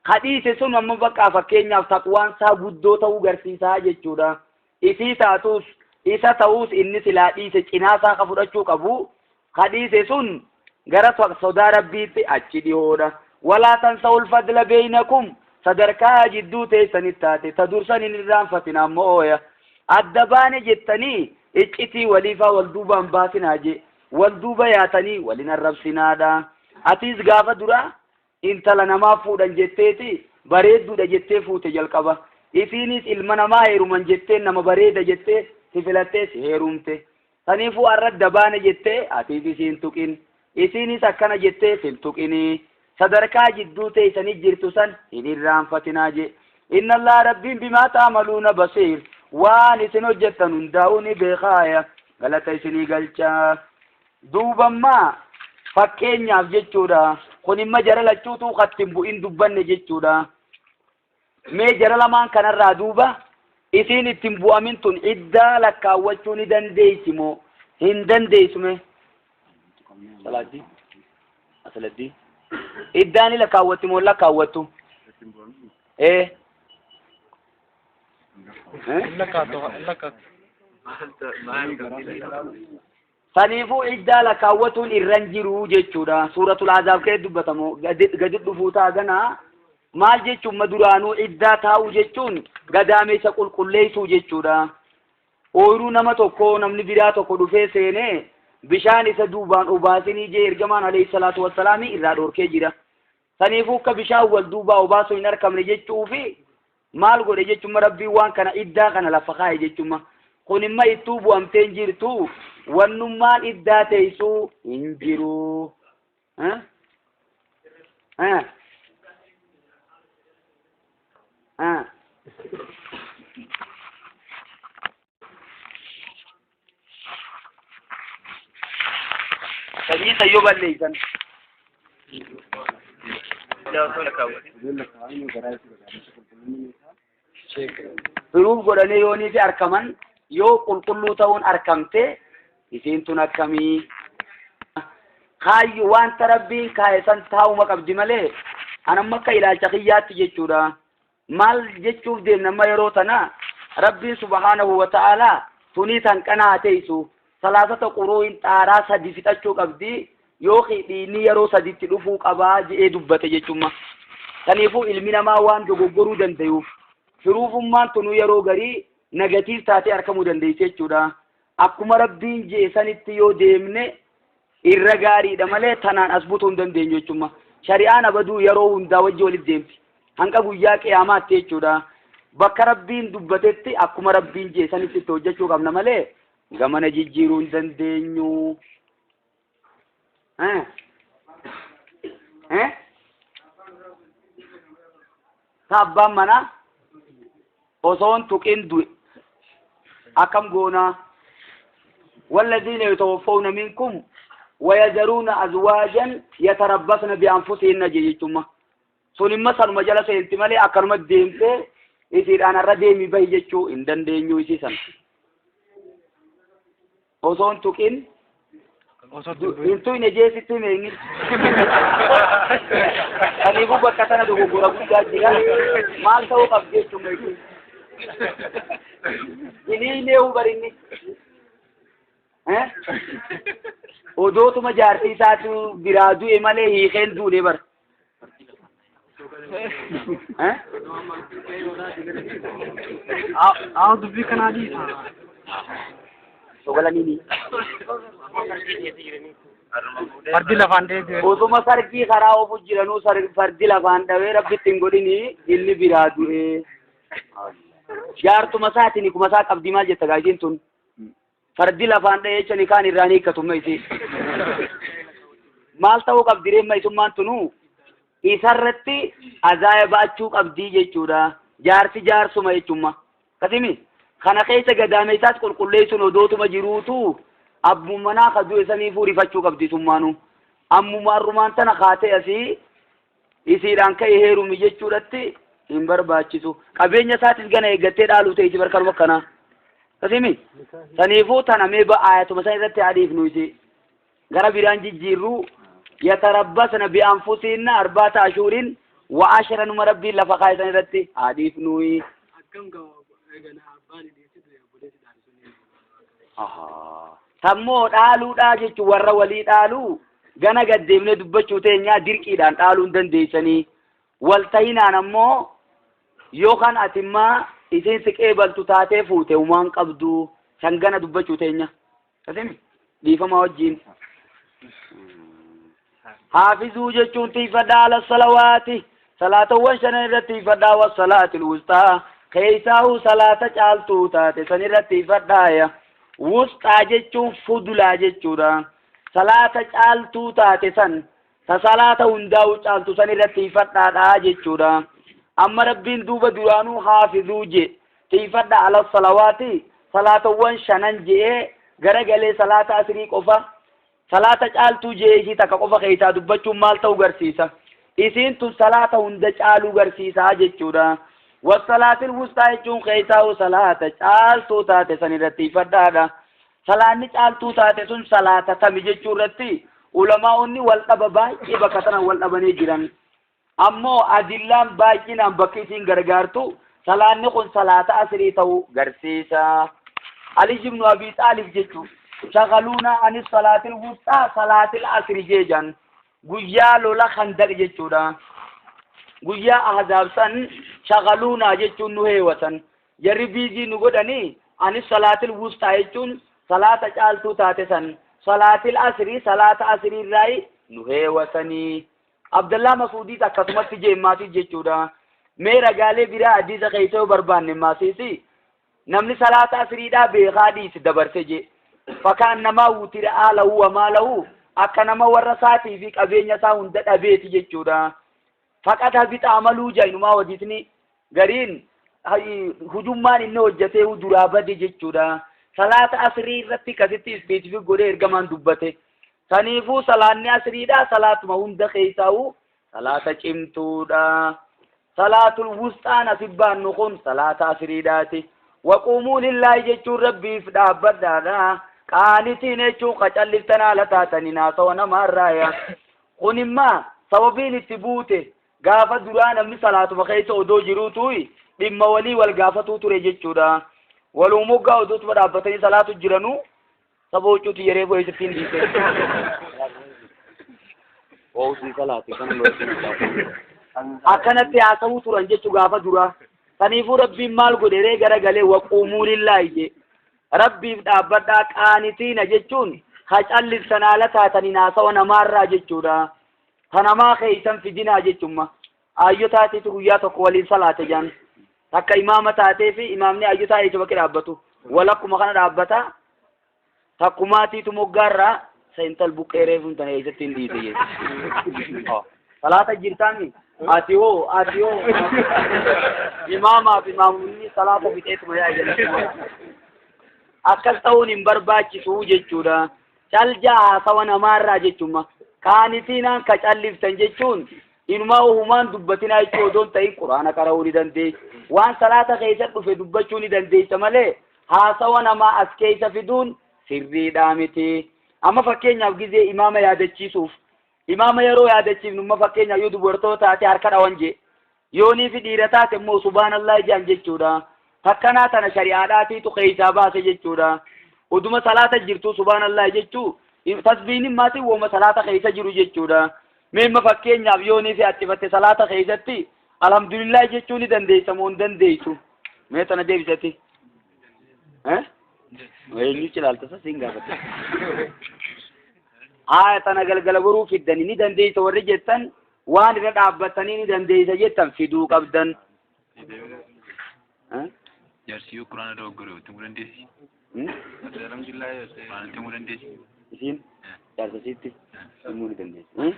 Kadhiise sun amma bakka fakkeenyaaf taqwaan isaa guddoo ta'uu garsiisaa jechuudha. Isii taatus isa ta'us inni silaa dhiise cinaa isaa ka fudhachuu qabu. Kadhiise sun gara sodaa rabbiitti achi dhihoodha. Walaa tansawul fadla beeynakum sadarkaa jidduu teessanitti taate ta dursan hin irraanfatin ammoo ooya. Adda baane jettanii iccitii waliifaa wal duubaan baasinaa je wal duuba yaatanii walin arrabsinaadha. Atiis gaafa dura intala namaa fuudhan jetteeti bareedduudha jettee fuute jalqaba. Isiinis ilma namaa heeruman jettee nama bareeda jettee si filattee si heerumte. Saniifuu har'a adda baane jettee atiis isiin tuqin. Isiinis akkana jettee sin tuqinii. Sadarkaa jidduu teessanii jirtu san hin irraanfatinaa je. Inna Allah rabbiin bimaa ta'amaluuna basiir. Waan isin hojjettan hundaa'uu ni beekaaya. Galata isinii galchaa. Duubammaa fakkeenyaaf jechuudha. Kun imma jara lachuutuu kattiin bu'in dubbanne jechuudha. Mee jara lamaan kanarraa duuba isiin ittiin bu'amin tun iddaa lakkaawwachuu ni dandeessi moo hin dandeessu mee? Salaaddi. Asaladdii. Iddaa ni lakkaawwatti moo hin lakkaawwattu? Ee. Lakkaatu. Saniifuu iddaa lakkaawwatuun irra hin jiru jechuudha. Suuratul Azaab kee dubbatamu gadi dhufuu taaganaa maal jechuun ma duraanuu iddaa taa'uu jechuun gadaameessa qulqulleessuu jechuudha. Ooyiruu nama tokko namni biraa tokko dhufee seenee bishaan isa duubaan obaasinii jee ergamaan alayhi salaatu wassalaami irraa dhorkee jira. Saniifuu akka bishaan wal duubaa obaasuu hin argamne jechuufi maal godhe jechuun rabbiin waan kana iddaa kana lafa kaa'e jechuun kun imma ittuu bu'amtee hin jirtu wannummaan iddaa teessuu hin jiru. Eh? Eh? Sanyii sayyoo balleessan. Firuuf godhanii yoonii fi arkaman yoo qulqulluu ta'uun arkamte isiin tun akkamii? Kaayyo wanta rabbiin kaaye san taa'uma qabdi malee anamma akka ilaalcha kiyyaatti jechuudha. Maal jechuuf deemna amma yeroo tana rabbiin subhaanahu wa ta'aalaa tunii tan qanaa teessu salaasata quruun xaaraa sadi fixachuu qabdi yookiin dhiinni yeroo saditti dhufuu qabaa je'ee dubbate jechuudha. Kanaafuu ilmi namaa waan dogoggoruu danda'uuf firuufummaan tunuu yeroo garii nagatiif taatee argamuu dandeessi jechuudha. Akkuma rabbiin je'e sanitti yoo deemne irra gaariidha malee tanaan as butuu hin dandeenyu jechuudha. Shari'aan abaduu yeroo hundaa wajji walitti deemti. Hanga guyyaa qiyaamaatti jechuudha. Bakka rabbiin dubbatetti akkuma rabbiin je'e sanitti itti hojjechuu qabna malee gamana jijjiiruu hin dandeenyu. Eh? Eh? Ta abbaan manaa osoo hin tuqin du'e akkam goonaa? والذين يتوفون منكم ويذرون أزواجا يتربصن بأنفسهن جيتما sun imma sanuma jala seenti malee akkanuma deemtee isiidhaan irra deemi bahi jechuu hin dandeenyu isii sana. Osoo hin tuqin Osoo hin tuqne jeesitti hime inni. Kanaafuu bakka tana dogoggora guddaa jira. Maal ta'uu qabdi jechuun beeku. Inni neewu barinni. Odootuma jaartii isaatu biraa du'e malee hiikeen duune bara. Eh? Haa, dubbii kanaa dhiisa. Sogalanii. Fardi lafaan deebi'e. Osuma sargii karaa oofu jiranuu fardi lafaan dhawee, rabbitti hin godhini, inni biraa du'ee. Jaartuma isaatiin kuma isaa qabdii, maal jetta gaasiin tun? Fardi lafaan dha'ee jecha kaan irraa hiikkatu isii. Maal ta'uu qabdi reemma isummaan tunuu? Isarratti azaaya ba'achuu qabdii jechuudha. Jaarsi jaarsuma jechumma. Kasimi kana keessa gadaame isaas qulqulleessuun odootuma jiruutu abbummanaa ka du'e saniifuu rifachuu qabdi summaanuu. Ammuma arrumaan tana kaatee asii isiidhaan ka'e heerumi jechuudhatti hin barbaachisu. Qabeenya isaatis gana eeggattee dhaaluu ta'e isi barkanuma akkanaa. Kasimi saniifuu tana mee ayatuma san irratti haadhiifnu isi. Gara biraan jijjiirru, yatarabbasna bi'anfusihinna arbaata ashuurin wa ashra, numa rabbiin lafa kaa'isan irratti haadhiifnu. Akkam eegana abbaan dhiyeessitu obboleessi dhaalu sun. Tammoo dhaaluudhaa jechuun warra walii dhaaluu gana gaddeemnee dubbachuu teenyaa, dirqiidhaan dhaaluu hin dandeessanii. Waltahinaan ammoo yookaan atimmaa isiin si qeebaltu taatee fuute humaan qabdu san gana dubbachuu teenya. Kasimi dhiifama wajjiin. Haafizuu jechuun tiifadhaa, ala salawaati, salaatawwan shanan irratti tiifadhaa, wa salaatil wusxaa, keessaahuu salaata caaltuu taate san irratti tiifadhaaya. Wusxaa jechuun fudulaa jechuudha. Salaata caaltuu taate san, ta salaata hundaa'u caaltu san irratti tiifadhaadha jechuudha. Amma rabbiin duuba duraanuu haafizuu je tiifadha ala salawaati, salaatawwan shanan je'ee garagalee salaata asrii qofa, salaata caaltuu jee isii takka qofa keessaa dubbachuun maal ta'u garsiisa? Isiin tun salaata hunda caaluu garsiisaa jechuudha. Wasalaatil wusxaa jechuun keessaa salaata caaltuu taate san irratti ifadhaadha. Salaanni caaltuu taate sun salaata tami jechuu irratti ulamaa'onni wal dhaba baay'ee bakka tana wal dhabanii jiran. Ammoo adillaan baay'inaan bakki isiin gargaartu salaanni kun salaata asrii ta'uu garsiisa. Ali ibnu Abi Xaalib jechuun shagaluuna anis salaatil wusxaa salaatil asri jeejan guyyaa lola Khandaq jechuudha. Guyyaa Ahzaab san shagaluuna jechuun nu heewatan. Jarri busy nu godhanii, anis salaatil wusxaa jechuun salaata caaltuu taate san, salaatil asrii, salaata asrii irraayi nu heewatanii. Abdallaa Masuudiis akkasumatti jeemmaatiif jechuudha. Mee ragaalee biraa hadiisa keessa yoo barbaanne maasiisi namni salaata asriidhaa beekaa dhiisi dabarse jee. Fakaan namaa wutira aalahu wa maalahu, akka nama warra isaatii fi qabeenya isaa hunda dhabeeti jechuudha. Faqat habita amaluu jainumaa hadiisni gariin hujummaan inni hojjetee duraa bade jechuudha. Salaata asrii irratti akkasitti specific godhee ergamaan dubbate. Saniifuu salaanni asriidha salaatuma hunda keessaa'u salaata cimtuudha. Salaatul wusxaan asi baannu kun salaata asriidhaati. Waquumuu lillaahi jechuun rabbiif dhaabbadhaadha. Qaanitiin jechuun qacalliftan haala taatanii naasawa namaarraaya. Kun immaa sababiin itti buute gaafa duraa namni salaatuma keessa odoo jiruutu dhimma walii wal gaafatuu ture jechuudha. Waluu moggaa odootuma dhaabbatanii salaatu jiranuu saba huccuuti yeree bu'ee sittiin dhiise. Oosii salaati kan akkanatti haasawuu turan jechuu gaafa duraa. Saniifuu rabbiin maal godhe ree? Garagalee waquumuu lillaahi jee. Rabbiif dhaabbadhaa, qaanitiina jechuun hacalliftan haala taatanii naasawa namaarraa jechuudha. Kanamaa keeysan fidinaa jechumma. Aayyo taateetu guyyaa tokko waliin salaate jaan. Takka imaama taatee fi imaamni aayyo taa'ee bakki dhaabbatu. Walakkuma kana dhaabbata. Takkumaatiitu moggaarraa sa intal buqqee reefuun tana eessatti hin dhiise jechuudha. Salaata jirtaami? Ati hoo, ati hoo. Imaamaaf imaamonni salaata fixeetuma yaa jedhan. Akkas ta'uun hin barbaachisu jechuudha. Caljaa haasawa namaarraa jechuudha. Qaanitiinaan ka calliftan jechuun inumaa ohumaan dubbatinaa jechuu odoo hin ta'in quraana qara'uu ni dandeessa. Waan salaata keessa dhufe dubbachuu ni dandeessa malee haasawa namaa as keessa fiduun sirriidhaa miti. Amma fakkeenyaaf gizee imaama yaadachiisuuf, imaama yeroo yaadachiifnu, amma fakkeenyaaf yoo dubartoota taate harka dhawan jee, yoonii fi dhiira taate immoo subhaanallah jedhan jechuudha. Takkanaa tana shari'aadhaatiitu keessaa baase jechuudha. Uduma salaata jirtu subhaanallah jechuu tasbiin maatiin wooma salaata keessa jiru jechuudha. Mee amma fakkeenyaaf yoonii fi attifatte salaata keessatti Alhamdulillah jechuu ni dandeessa moo hin dandeessu? Mee tana deebisati. Eh? Eenyu cilaalta sa siin gaafate. Haa tana galgala boruu fiddani ni dandeessa warri jettan waan irra dhaabbatanii ni dandeessa jettan fiduu qabdan. Eh? Jaarsi yoo quraana dogoggore itti himuu dandeessi? Hmm? Quraana itti himuu dandeessi? Isiin jaarsa isiitti himuu ni dandeessi. Hmm?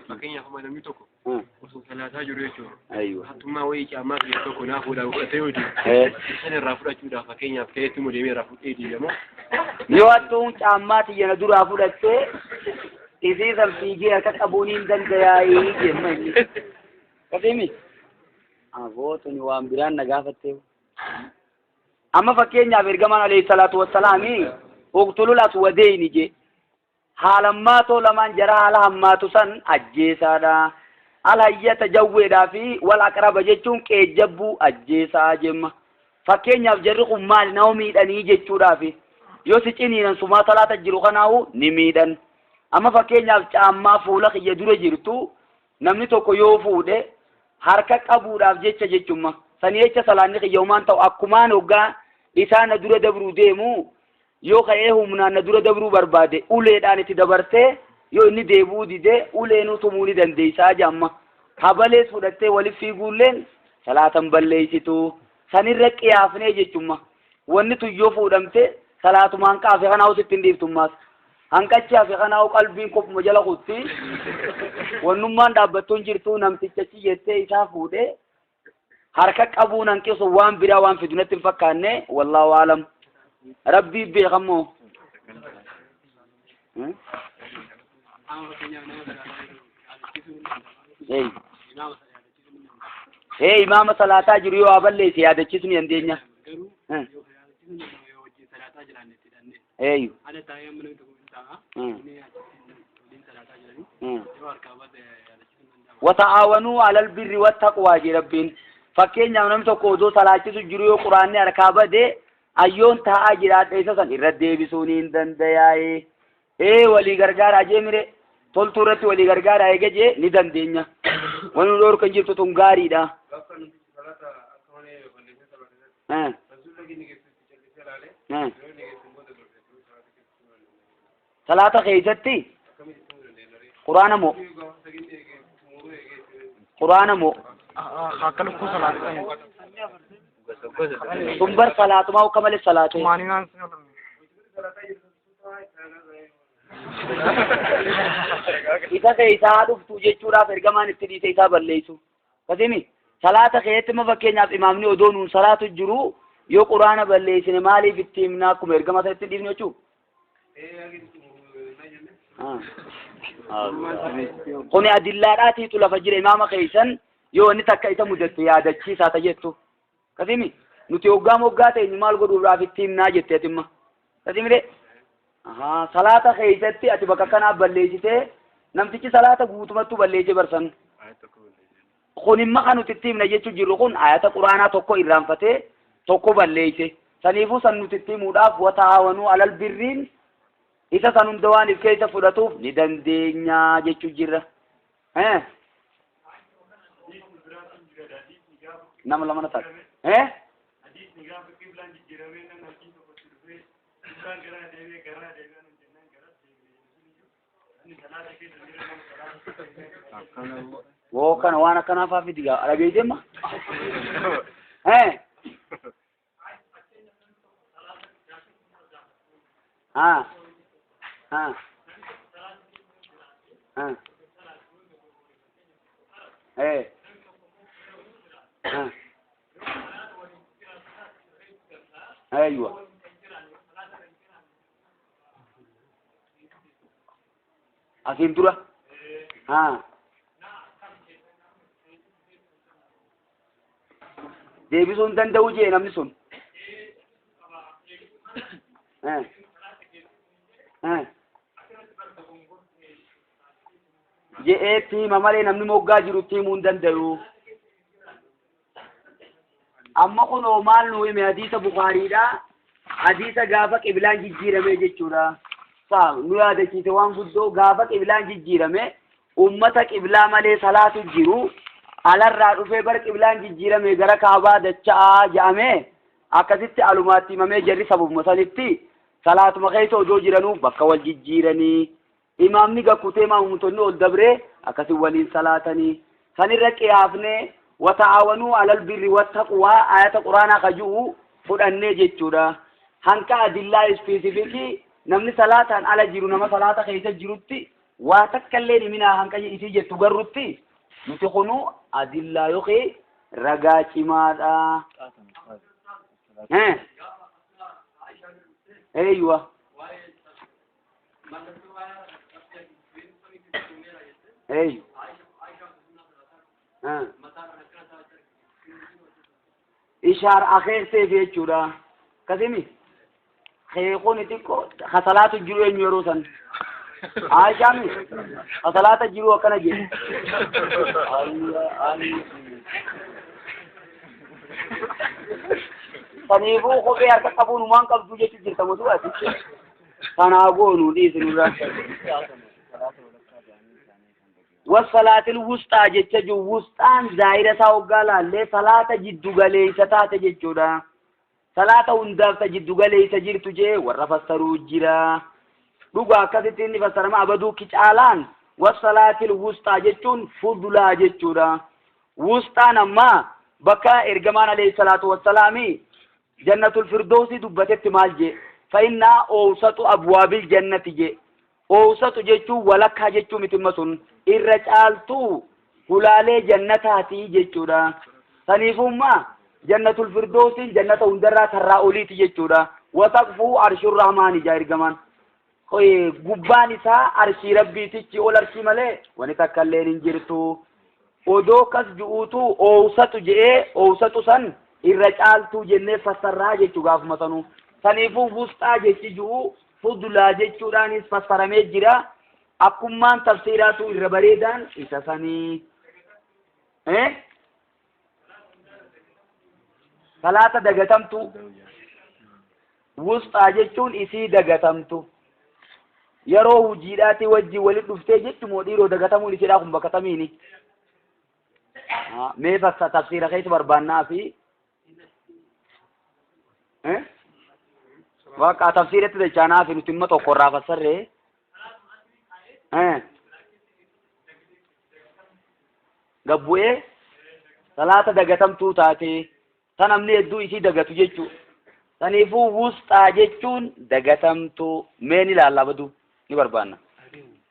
Fakkeenyaaf amma namni tokko Hmm. osoo salaataa jiru jechuudha. Aywa. Hattummaa wayii caammaa biyya tokko naa fuudhaa fudhatee yoo deemu. Eh. San irraa fudhachuudhaaf fakkeenyaaf ka'eetti immoo deemee irraa fudhee deema. Yoo hattuun caammaa tiyya na duraa fudhattee isii san fiigee harka qabuun hin dandayaayii jemma inni. Qabeemi? Aboo tuni waan biraan na gaafattee. Amma fakkeenyaaf ergamaan alayhi salaatu wassalaami uqtulul aswadeyni je haalammaatoo lamaan jara haala hammaatu san ajjeesaadha. Alhayyata jawweedhaa fi wal aqraba jechuun qeejjabbuu ajjeesaa jemma. Fakkeenyaaf jarri kun maali nama miidhanii jechuudhaafi yoo si ciniinan sumaa salaata jiru kanaahu ni miidhan. Amma fakkeenyaaf caammaa fuula kiyya dura jirtu namni tokko yoo fuudhe harka qabuudhaaf jecha jechumma. Sanii jecha salaanni kiyya homaan ta'u akkumaan hoggaa isaa na dura dabruu deemu yoo ka'ee humnaan na dura dabruu barbaade uleedhaan itti dabartee yoo inni deebi'uu dide uleenuu tumuu ni dandeessaa jedhamma. Habalees fudhattee waliif fiiguulleen salaatan balleessitu. Sanirra qiyaafnee jechumma. Wanni tun yoo fuudhamte salaatuma hanqa hafe kanaa sitti hin dhiiftummaas. Hanqachi hafe kanaa qalbiin kophuma jala kutti. Wannummaan dhaabbattu hin jirtu namticha achi jettee isaa fuudhee harka qabuun hanqisu waan biraa waan fidu natti hin fakkaanne wallaahu aalam. Rabbii beekammoo. Hmm? Hey. Hey, imaama salaataa jiru yoo haa balleesse yaadachiisuu ni dandeenya. Hmm. Eeyyu. Hmm. Hmm. Wata'aawanuu alal birri wattaqwaa jee Rabbiin. Fakkeenyaaf namni tokko odoo salaachisu jiru yoo quraanni harkaa bade ayyoon taa'aa jiraadha isa san irra deebisuu ni hin dandayaaye. Ee walii gargaaraa jee mire toltuu irratti walii gargaaraa eega jee ni dandeenya. Wani nu dhoorkan jirtu tun gaariidha. Eh. Eh. Salaata keessatti quraana moo quraana moo Akka lukkuu salaata. sun bar salaatumaa akka malee salaatee. Tumaaniinaan Isa keessaa dhuftu jechuudhaaf ergamaan itti dhiise isaa balleessu. Kasimi salaata keessatti immoo fakkeenyaaf imaamni odoo nuun salaatu jiru yoo quraana balleessine maaliif itti himna akkuma ergama sanatti hin dhiifnu jechuudha. Kuni adillaadhaatiitu lafa jira imaama keessan yoo inni takka isa mudatte yaadachiisaa ta jettu. Kasimi nuti hoggaa moggaa teenyu maal godhuudhaaf itti himnaa jette atimma. Kasimi de ahaa salaata keessatti ati bakka kanaa balleessitee namtichi salaata guutumattuu balleessee barsan. Kun imma kan nuti itti himna jechuu jirru kun ayata quraanaa tokko irraanfatee tokko balleeyse. Saniifuu san nuti itti himuudhaaf wata'aawanuu alal birriin isa san hunda waan if keessa fudhatuuf ni dandeenya jechuu jirra. Eh? Nama lama na taate. Eh? Woo kana waan akkanaa faa fidi gaa dhageessee ma? Eh? Ah. Ah. Ah. Eh. Ah. Aywa. Asiin dura. Haa. Deebisuu hin danda'u jee namni sun. Eh. Eh. Je'eetti hima malee namni moggaa jirutti himuu hin danda'u. Amma kunoo maal nu hime hadiisa Bukaariidha. Hadiisa gaafa qiblaan jijjiirame jechuudha. Saa nu yaadachiise waan guddoo gaafa qiblaan jijjiirame ummata qiblaa malee salaatu jiru. Alarraa dhufee bar qiblaan jijjiirame gara kaabaa dacha'aa je'amee akkasitti alumaatti himamee jarri sababuma sanitti salaatuma keessa odoo jiranuu bakka wal jijjiiranii imaamni gakkutee maamumtoonni ol dabree akkasi waliin salaatanii sanirra qiyaafnee wata'aawanuu alal birri wattaqwaa ayata quraanaa ka ju'u fudhannee jechuudha. Hanqa adillaa ispesifikii namni salaataan ala jiru nama salaata keessa jirutti waa takka illee himinaa hanqa isii jettu garrutti nuti kunu adillaa yookiin ragaa cimaadha. Eeyyuwa. Eeyyu. Ishaar akeekteef jechuudha. Akkasimi keekuni xiqqoo ka salaatu jiru eenyu yeroo san. Aishaami ka salaata jiru akkana jedhe. Saniifuu kophee harka qabuun waan qabdu jechuu jirta motuu ati. Kanaa goonu dhiisinurra. Wasalaatil wusxaa jecha jiru wusxaan zaahira isaa hoggaa laallee salaata jiddu galeessa taate jechuudha. Salaata hundaaf ta jiddu galeessa jirtu jee warra fassaruu jira. Dhugaa akkasitti inni fassarama abaduu kicaalaan wasalaatil wusxaa jechuun fudulaa jechuudha. Wusxaan ammaa bakka ergamaan alayhi salaatu wassalaami jannatul firdoosi dubbatetti maal jee fa'innaa oowsatu abwaabil jannati jee. Oowsatu jechuun walakkaa jechuu miti amma sun irra caaltuu hulaalee jannataatii jechuudha. Saniifummaa jannatul firdoosiin jannata hundarraa tarraa oliiti jechuudha. Wasaqfuu arshur rahmaani jaa ergamaan. Gubbaan isaa arshii rabbiitichi ol arshii malee wani takka illee hin jirtu. Odoo kas ju'uutu oowsatu je'ee oowsatu san irra caaltuu jennee fassarraa jechuu gaafuma sanuu. Saniifuu wusxaa jechi ju'uu fudulaa jechuudhaanis fassaramee jira. Akkummaan tafsiiraatu irra bareedaan isa sanii. Salaata dagatamtu wusxaa jechuun isii dagatamtu. Yeroo hojiidhaatii wajjin walitti dhuftee jechuun dhiiroo dagatamuun isiidhaa kun bakka tamiini. Mee fassa tafsiira keessa barbaannaa fi Waaqa tafsiiratti dachaanaa fi nuti immoo tokko irraa fassarree. Gabbu'ee salaata dagatamtuu taate ta namni hedduu isii dagatu jechuu. Saniifuu wusxaa jechuun dagatamtuu mee ni ilaalla baduu ni barbaanna.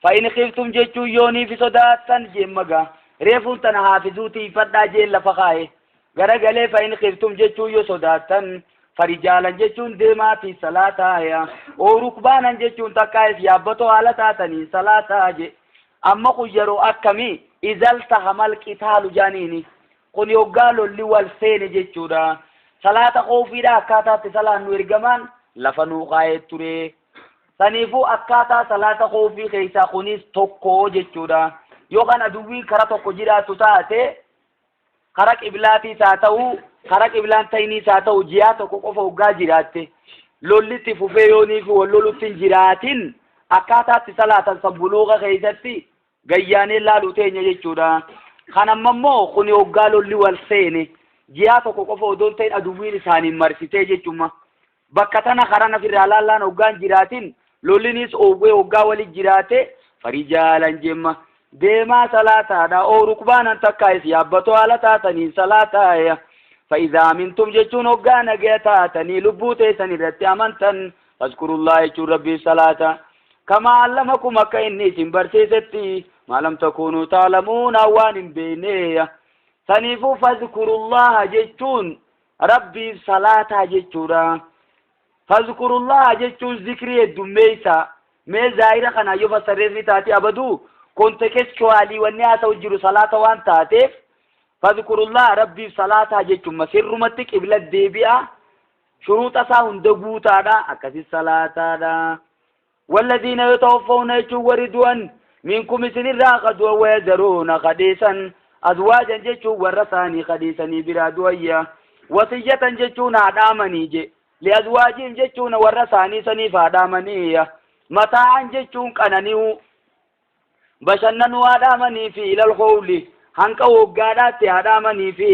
Fa'in khiftum jechuun yoonii fi sodaattan jeemmagaa reefuun tana haafizuu tiifadhaa jeen lafa kaa'e. Garagalee fa'in khiftum jechuun yoo sodaattan farijaalan jechuun deemaatii salaataa yaa oo rukbaanan jechuun takkaa'es yaabbatoo haala taatanii salaataa je. Amma kun yeroo akkamii izalta hamal qitaalu jaaniini kun yoggaa lolli wal seene jechuudha. Salaata qoofiidha akkaataatti salaan nu ergamaan lafa nuu kaa'ee ture. Saniifuu akkaataa salaata qoofii keessaa kunis tokko jechuudha. Yookaan aduwwiin kara tokko jiraatu taate kara qiblaatiis haa ta'u kara qiblaan ta'iniis haa ta'u ji'a tokko qofa hoggaa jiraatte lollitti fufee yoonii fi wal lolutti hin jiraatin akkaataatti salaatan san buluuqa keessatti gayyaanee laaluu teenya jechuudha. Kan amma immoo kuni hoggaa lolli wal seene ji'a tokko qofa odoo hin ta'in aduwwiin isaaniin marsitee jechuudha. Bakka tana karaa nafirraa laallaan hoggaan jiraatin lollinis oowwee hoggaa wali jiraate farijaalan jemma. Deemaa salaataadha oo rukbaanan takkaayis yaabbatoo haala taataniin salaataaya. Fa'izaa amintum jechuun hoggaa nagaya taatanii lubbuu teessan irratti amantan fazkurullaa jechuun rabbiif salaata. Kamaa allamakum akka inni isin barsiisetti maalam takuunuu taalamuuna waan hin beekneeya. Saniifuu fazkurullaha jechuun rabbiif salaataa jechuudha. Fazkurullaha jechuun zikrii heddummeessa. Mee zaahira kana yoo fassarreef ni taati abaduu kontekstuwaalii wanni haa ta'u jiru salaata waan taateef fazkurullaha rabbiif salaataa jechuun sirrumatti qibla deebi'a. Shuruuxa isaa hunda guutaadha akkasi salaataadha. Walladhiina yatawaffawna jechuun warri du'an minkum isinirraa ka du'an wayazaruuna kadhiisan azwaajan jechuun warra isaanii kadhiisanii biraa du'ayya. Wasiyyatan jechuun haa dhaamanii je. Liazwaajiin jechuun warra isaanii saniif haa dhaamanii. Mataa'an jechuun qanani'uu. Bashannanuu haa dhaamanii fi ilal howli. Hanqa woggaadhaatti haa dhaamanii fi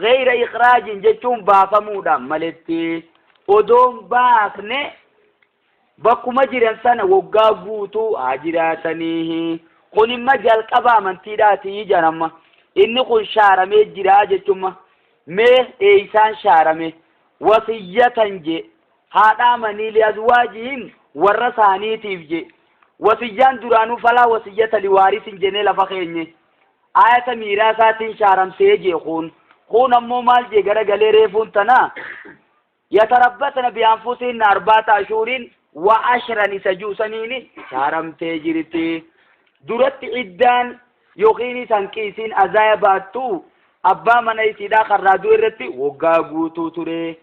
geyra ikhraajin jechuun baafamuudhaan maletti odoon baafne bakkuma jiran sana woggaa guutuu haa jiraatanii. Kun imma jalqaba amantiidhaati jedhan. Inni kun shaaramee jira jechumma. Mee eeysaan shaarame? Wasiyyatan je haa dhaamanii, liazwaajihim warra isaaniitiif je. Wasiyyaan duraanuu falaa wasiyyata liwaarisin jennee lafa keenye ayata miiraasaatiin shaaramsee jee. Kun ammoo maal jee gara galee reefuun tana yatarabbasna bianfusihinna arbaata ashuurin wa ashran isa juusaniini shaaramtee jirti. Duratti iddaan yookiin hanqiisiin azaaya baattu abbaa mana isiidhaa karraa du'e irratti waggaa guutuu ture.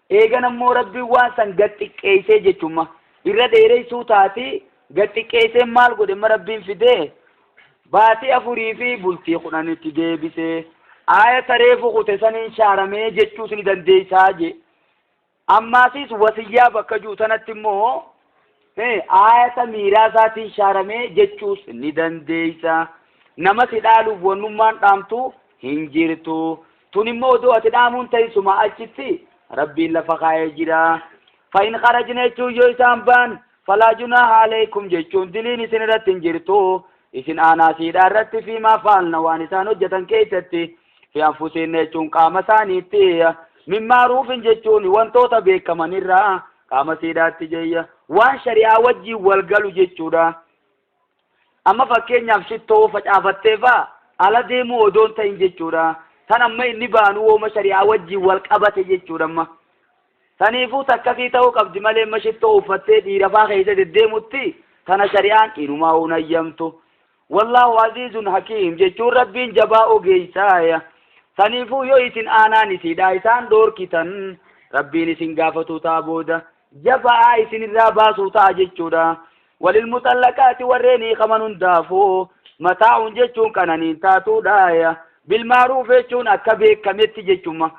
Eegan ammoo Rabbiin waan san gad xiqqeessee jechumma irra dheereessuu taati gad xiqqeessee maal godhe ma Rabbiin fidee baatii 4 fi bultii 10tti deebisee aayata reefu kute saniin shaaramee jechuus ni dandeessaa je. Ammaasis wasiyyaa bakka jiru sanatti immoo aayata miiraasaatiin shaaramee jechuus ni dandeessa. Nama si dhaaluuf wannummaan dhaamtu hin jirtu. Tun immoo odoo ati dhaamuun ta'isuma achitti Rabbiin lafa kaa'ee jira. Fa'in kharajna jechuun yoo isaan ba'an, falaa junaaha alaykum jechuun diliin isin irratti hin jirtu. Isin aanaa siidhaa irratti fiimaa faalna waan isaan hojjetan keessatti, fi anfusiinna jechuun qaama isaaniitti, min maaruufin jechuun wantoota beekamanirraa qaama siidhaatti jeeyya, waan shari'aa wajjiin wal galu jechuudha. Amma fakkeenyaaf shittoo facaafattee faa ala deemuu odoon ta'in jechuudha. Tan amma inni baanu wooma shari'aa wajjiin wal qabate jechuudha amma. Saniifuu takkasii ta'uu qabdi malee amma shittoo uffattee dhiira faa keessa deddeemutti tana shari'aan inumaa unayyamtu. Wallaahu aziizun hakiim jechuun Rabbiin jabaa ogeeysaaya. Saniifuu yoo isin aanaan isiidha isaan dhoorkitan, Rabbiin isin gaafatu ta'a, booda jabaa isin irraa baasuu ta'a jechuudha. Walilmuxallaqaati warreen hiikaman hundaafuu mataa'uun jechuun qananiin taatuudha. Bilmaaruuf jechuun akka beekametti jechuma.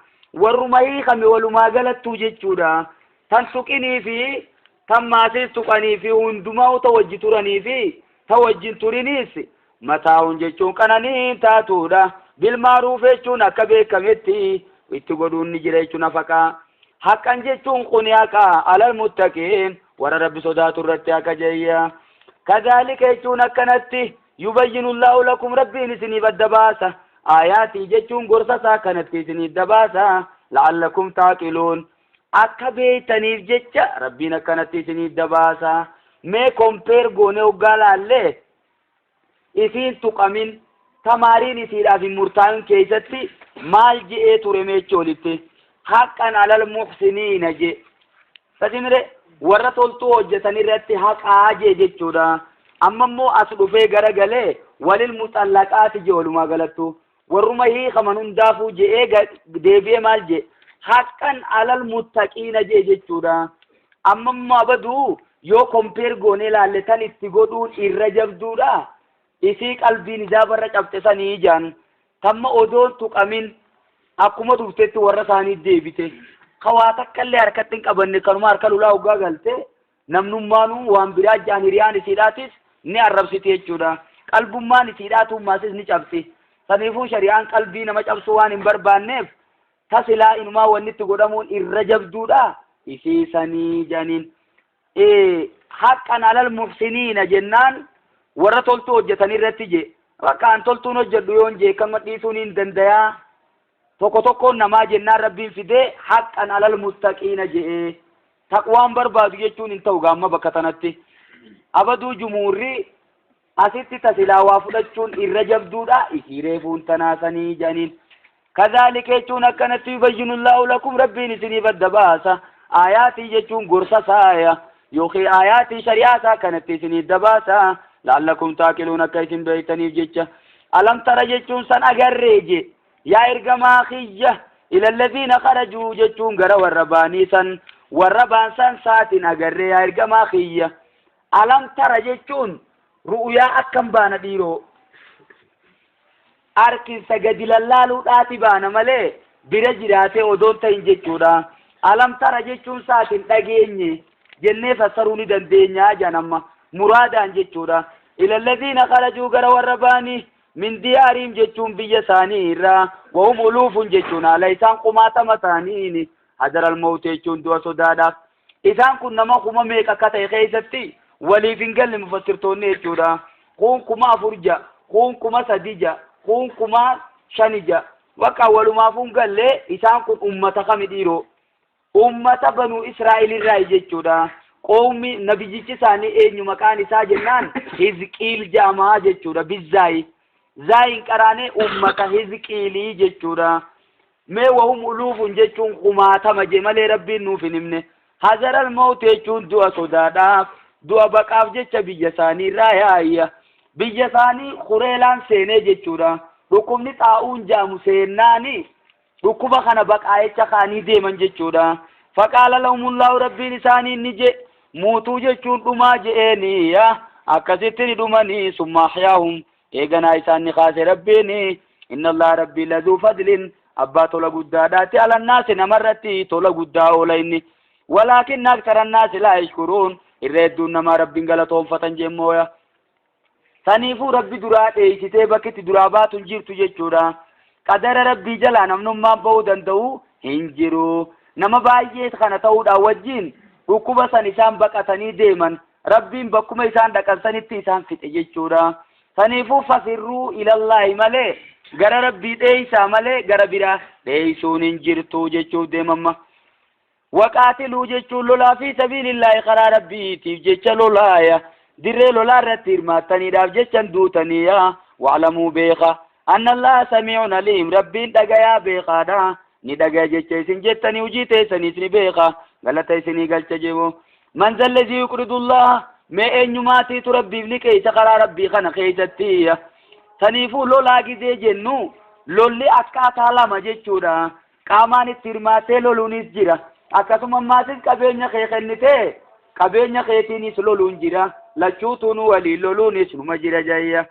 Warruma hiikame walumaa galattuu jechuudha. Tan tuqinii fi tan maasiis tuqanii fi hundumaa ta wajji turanii fi ta wajjin turiniis mataa'uun jechuun qananiin taatuudha. Bilmaaruuf jechuun akka beekametti itti godhuun ni jira jechuun nafaqaa. Haqqan jechuun kuni haqa alal muttaqiin warra Rabbi sodaatu irratti haqa jeeyya. Kazaalika jechuun akkanatti yubayyinu Allaahu lakum Rabbiin isiniif adda baasa. Aayaatii jechuun gorsa isaa kanatti isiniif dabaasa. La'allakum taaqiluun. Akka beeytaniif jecha Rabbiin akkanatti isiniif dabaasa. Mee compare goonee hoggaa laallee, isiin tuqamin tamaariin isiidhaaf hin murtaa'in keessatti maal je'ee ture meechi olitti? Haqqan alal muhsiniina je. Sasimire warra toltuu hojjetan irratti haqaa jee jechuudha. Amma immoo as dhufee garagalee walil muxallaqaati je, walumaa galattu. Warruma hiikaman hundaafuu je'ee deebi'ee maal jee? Haqqan alal muttaqiina jee jechuudha. Amma immoo abaduu yoo compare goonee laalle tan itti godhuun irra jabduudha. Isii qalbiin isaa barra cabxe sanii jaan. Tamma odoon tuqamin akkuma dhuftetti warra isaanii deebite. Ka waa takka illee harkatti hin qabanne kanuma harka lulaa hoggaa galte namnummaanuu waan biraa jaan, hiriyaan isiidhaatis ni arrabsiti jechuudha. Qalbummaan isiidhaa tuummaasis ni cabsi. Saniifuu shari'aan qalbii nama cabsuu waan hin barbaanneef tasilaa inumaa wanni itti godhamuun irra jabduudha. Isii sanii jaaniin. Haqqan alal muhsiniina jennaan warra toltuu hojjetan irratti je. Bakka an toltuun hojjedhu yoon jee kanuma dhiisuun hin dandayaa. Tokko tokkoon namaa jennaan Rabbiin fidee haqqan alal muttaqiina je'ee. Taqwaan barbaadu jechuun hin ta'u gaamma bakka tanatti. Abaduu jumuurri asitti tasilaa waa fudhachuun irra jabduudha. Isii reefuun tanaasanii jedhaniin. Kazaalika jechuun akkanatti yubayyinullaahu lakum Rabbiin isiniif adda baasa. Aayaatii jechuun gorsa saaya yookiin aayaatii shari'aa isaa kanatti isiniif dabaasa. La'allakum taaqiluun akka isin beektaniif jecha. Alam tara jechuun san agarree je. Yaa ergamaa kiyya, ilallaziina kharajuu jechuun gara warra baanii san warra baan san saatiin agarree yaa ergamaa kiyya. Alam tara jechuun ru'uyaa akkam baana dhiiroo? Harkinsa gadi lallaaluudhaati baana malee bira jiraatee odoon ta'in jechuudha. Alam tara jechuun saatiin dhageenye jennee fassaruu ni dandeenya jedhan amma muraadaan jechuudha. Ilallaziina kharajuu gara warra baanii. Min diyaariim jechuun biyya isaanii irraa wahum uluufun jechuun haala isaan kumaatama ta'aniini hadaral mawti jechuun du'a sodaadhaaf. Isaan kun nama kuma meeqa akka ta'e keessatti waliif hin galle mufassirtoonni jechuudha. Kun 4000 ja, kun 3000 ja, kun 5000 ja. Bakka walumaaf hin galle isaan kun ummata kami dhiiroo? Ummata Banuu Israa'el irraa jechuudha. Qoomi nabiyyichi isaanii eenyu maqaan isaa jennaan Hizqiil jedhama jechuudha. Bizzaayi. Zaayin qaraanee ummata Hizqiilii jechuudha. Mee wahum uluufun jechuun kumaatama je malee Rabbiin nuuf hin himne. Hazaral mawti jechuun du'a sodaadhaaf, du'a baqaaf jecha biyya isaanii irraa yaayya. Biyya isaanii kureelaan seenee jechuudha. Dhukkubni xaa'uun jedhamu seennaani dhukkuba kana baqaa jecha kaanii deeman jechuudha. Faqaala lahumullaahu Rabbiin isaanii ni je muutuu jechuun dhumaa je'eeni akkasitti ni dhumanii summa ahyaahum eeganaa isaan ni kaase Rabbiin inna allaha rabbii lazuu fadlin abbaa tola guddaadhaati alannaasi namarratti tola guddaa oola inni walaakinna aktara annaasi laa yashkuruun irra hedduun namaa Rabbiin galatoonfatan jemmooya. Saniifuu Rabbi duraa dheeysitee bakki itti duraa baatu hin jirtu jechuudha. Qadara Rabbii jalaa namnummaan ba'uu danda'u hin jiru. Nama baay'ee kana ta'uudhaan wajjin dhukkuba san isaan baqatanii deeman Rabbiin bakkuma isaan dhaqan sanitti isaan fixe jechuudha. Saniifuu fafirruu ilallaahi malee gara Rabbii dheeysaa malee gara biraa dheeysuun hin jirtu jechuuf deemamma. Waqaatiluu jechuun lolaa fi sabiilillaahi karaa Rabbiitiif jecha lolaaya. Dirree lolaa irratti hirmaattaniidhaaf jechan duutaniya. Wa'lamuu beeka. Anna Allaha samii'un aliim. Rabbiin dhagayaa beekaadha. Ni dhagaya jecha isin jettanii hojii teessaniis ni beeka. Galata isinii galcha jebu. Man zallazii yuqridullaha mee eenyumaatiitu Rabbiif liqeessa karaa Rabbii kana keessatti. Saniifuu lolaa gizee jennu lolli akkaataa lama jechuudha. Qaamaan itti hirmaattee loluunis jira. Akkasuma ammaasis qabeenya kee kennitee qabeenya keetiinis loluun jira. Lachuutuun waliin loluunis numa jira jayya.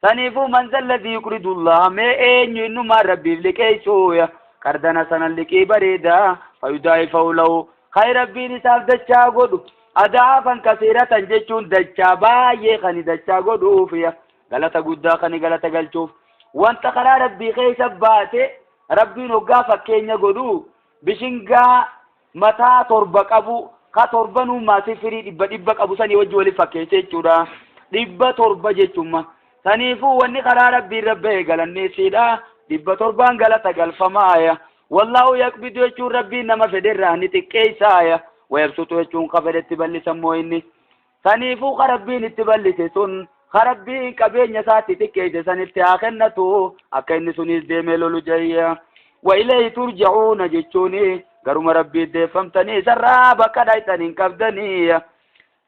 Saniifuu man zalladii yuqridullaha mee eenyu innumaan Rabbiif liqeessuuya. Qardana sanan liqii bareedaa fayudaa'ifahu lahu. Kan Rabbiin isaaf dachaa godhu. Adaafan kasiiratan jechuun dachaa baay'ee kan dachaa godhuufiya. Galata guddaa kan galata galchuuf. Wanta karaa Rabbii keessa baate Rabbiin hoggaa fakkeenya godhu bishingaa mataa torba qabu ka torbanuu maatii firii dhibba dhibba qabu sanii wajji waliif fakkeesse jechuudha. 700 jechuudha. Saniifuu wanni karaa Rabbiin rabba'e galanneessiidha. 700 galata galfamaaya. Wallaahu yaqbidu jechuun Rabbiin nama fedherraa ni xiqqeessaaya. Wayabsutu jechuun ka fedhetti bal'isa immoo inni. Saniifuu ka Rabbiin itti bal'ise sun ka Rabbiin qabeenya isaatti xiqqeesse sanitti haa kennatu akka inni sunis deemee lolu jayya. Wa ilayhi turja'uuna jechuun garuma Rabbii deeffamtanii isarraa bakka dhayxan hin qabdanii.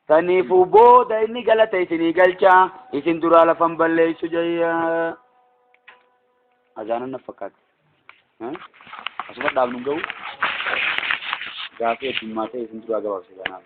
Saniifuu booda inni galata isinii galcha isin duraa lafan balleessu jayya. Azaanan na fakkaatti. Asuma dhaabnu ga'u gaafii heddummaa ta'e isin duraa gabaabse kanaaf.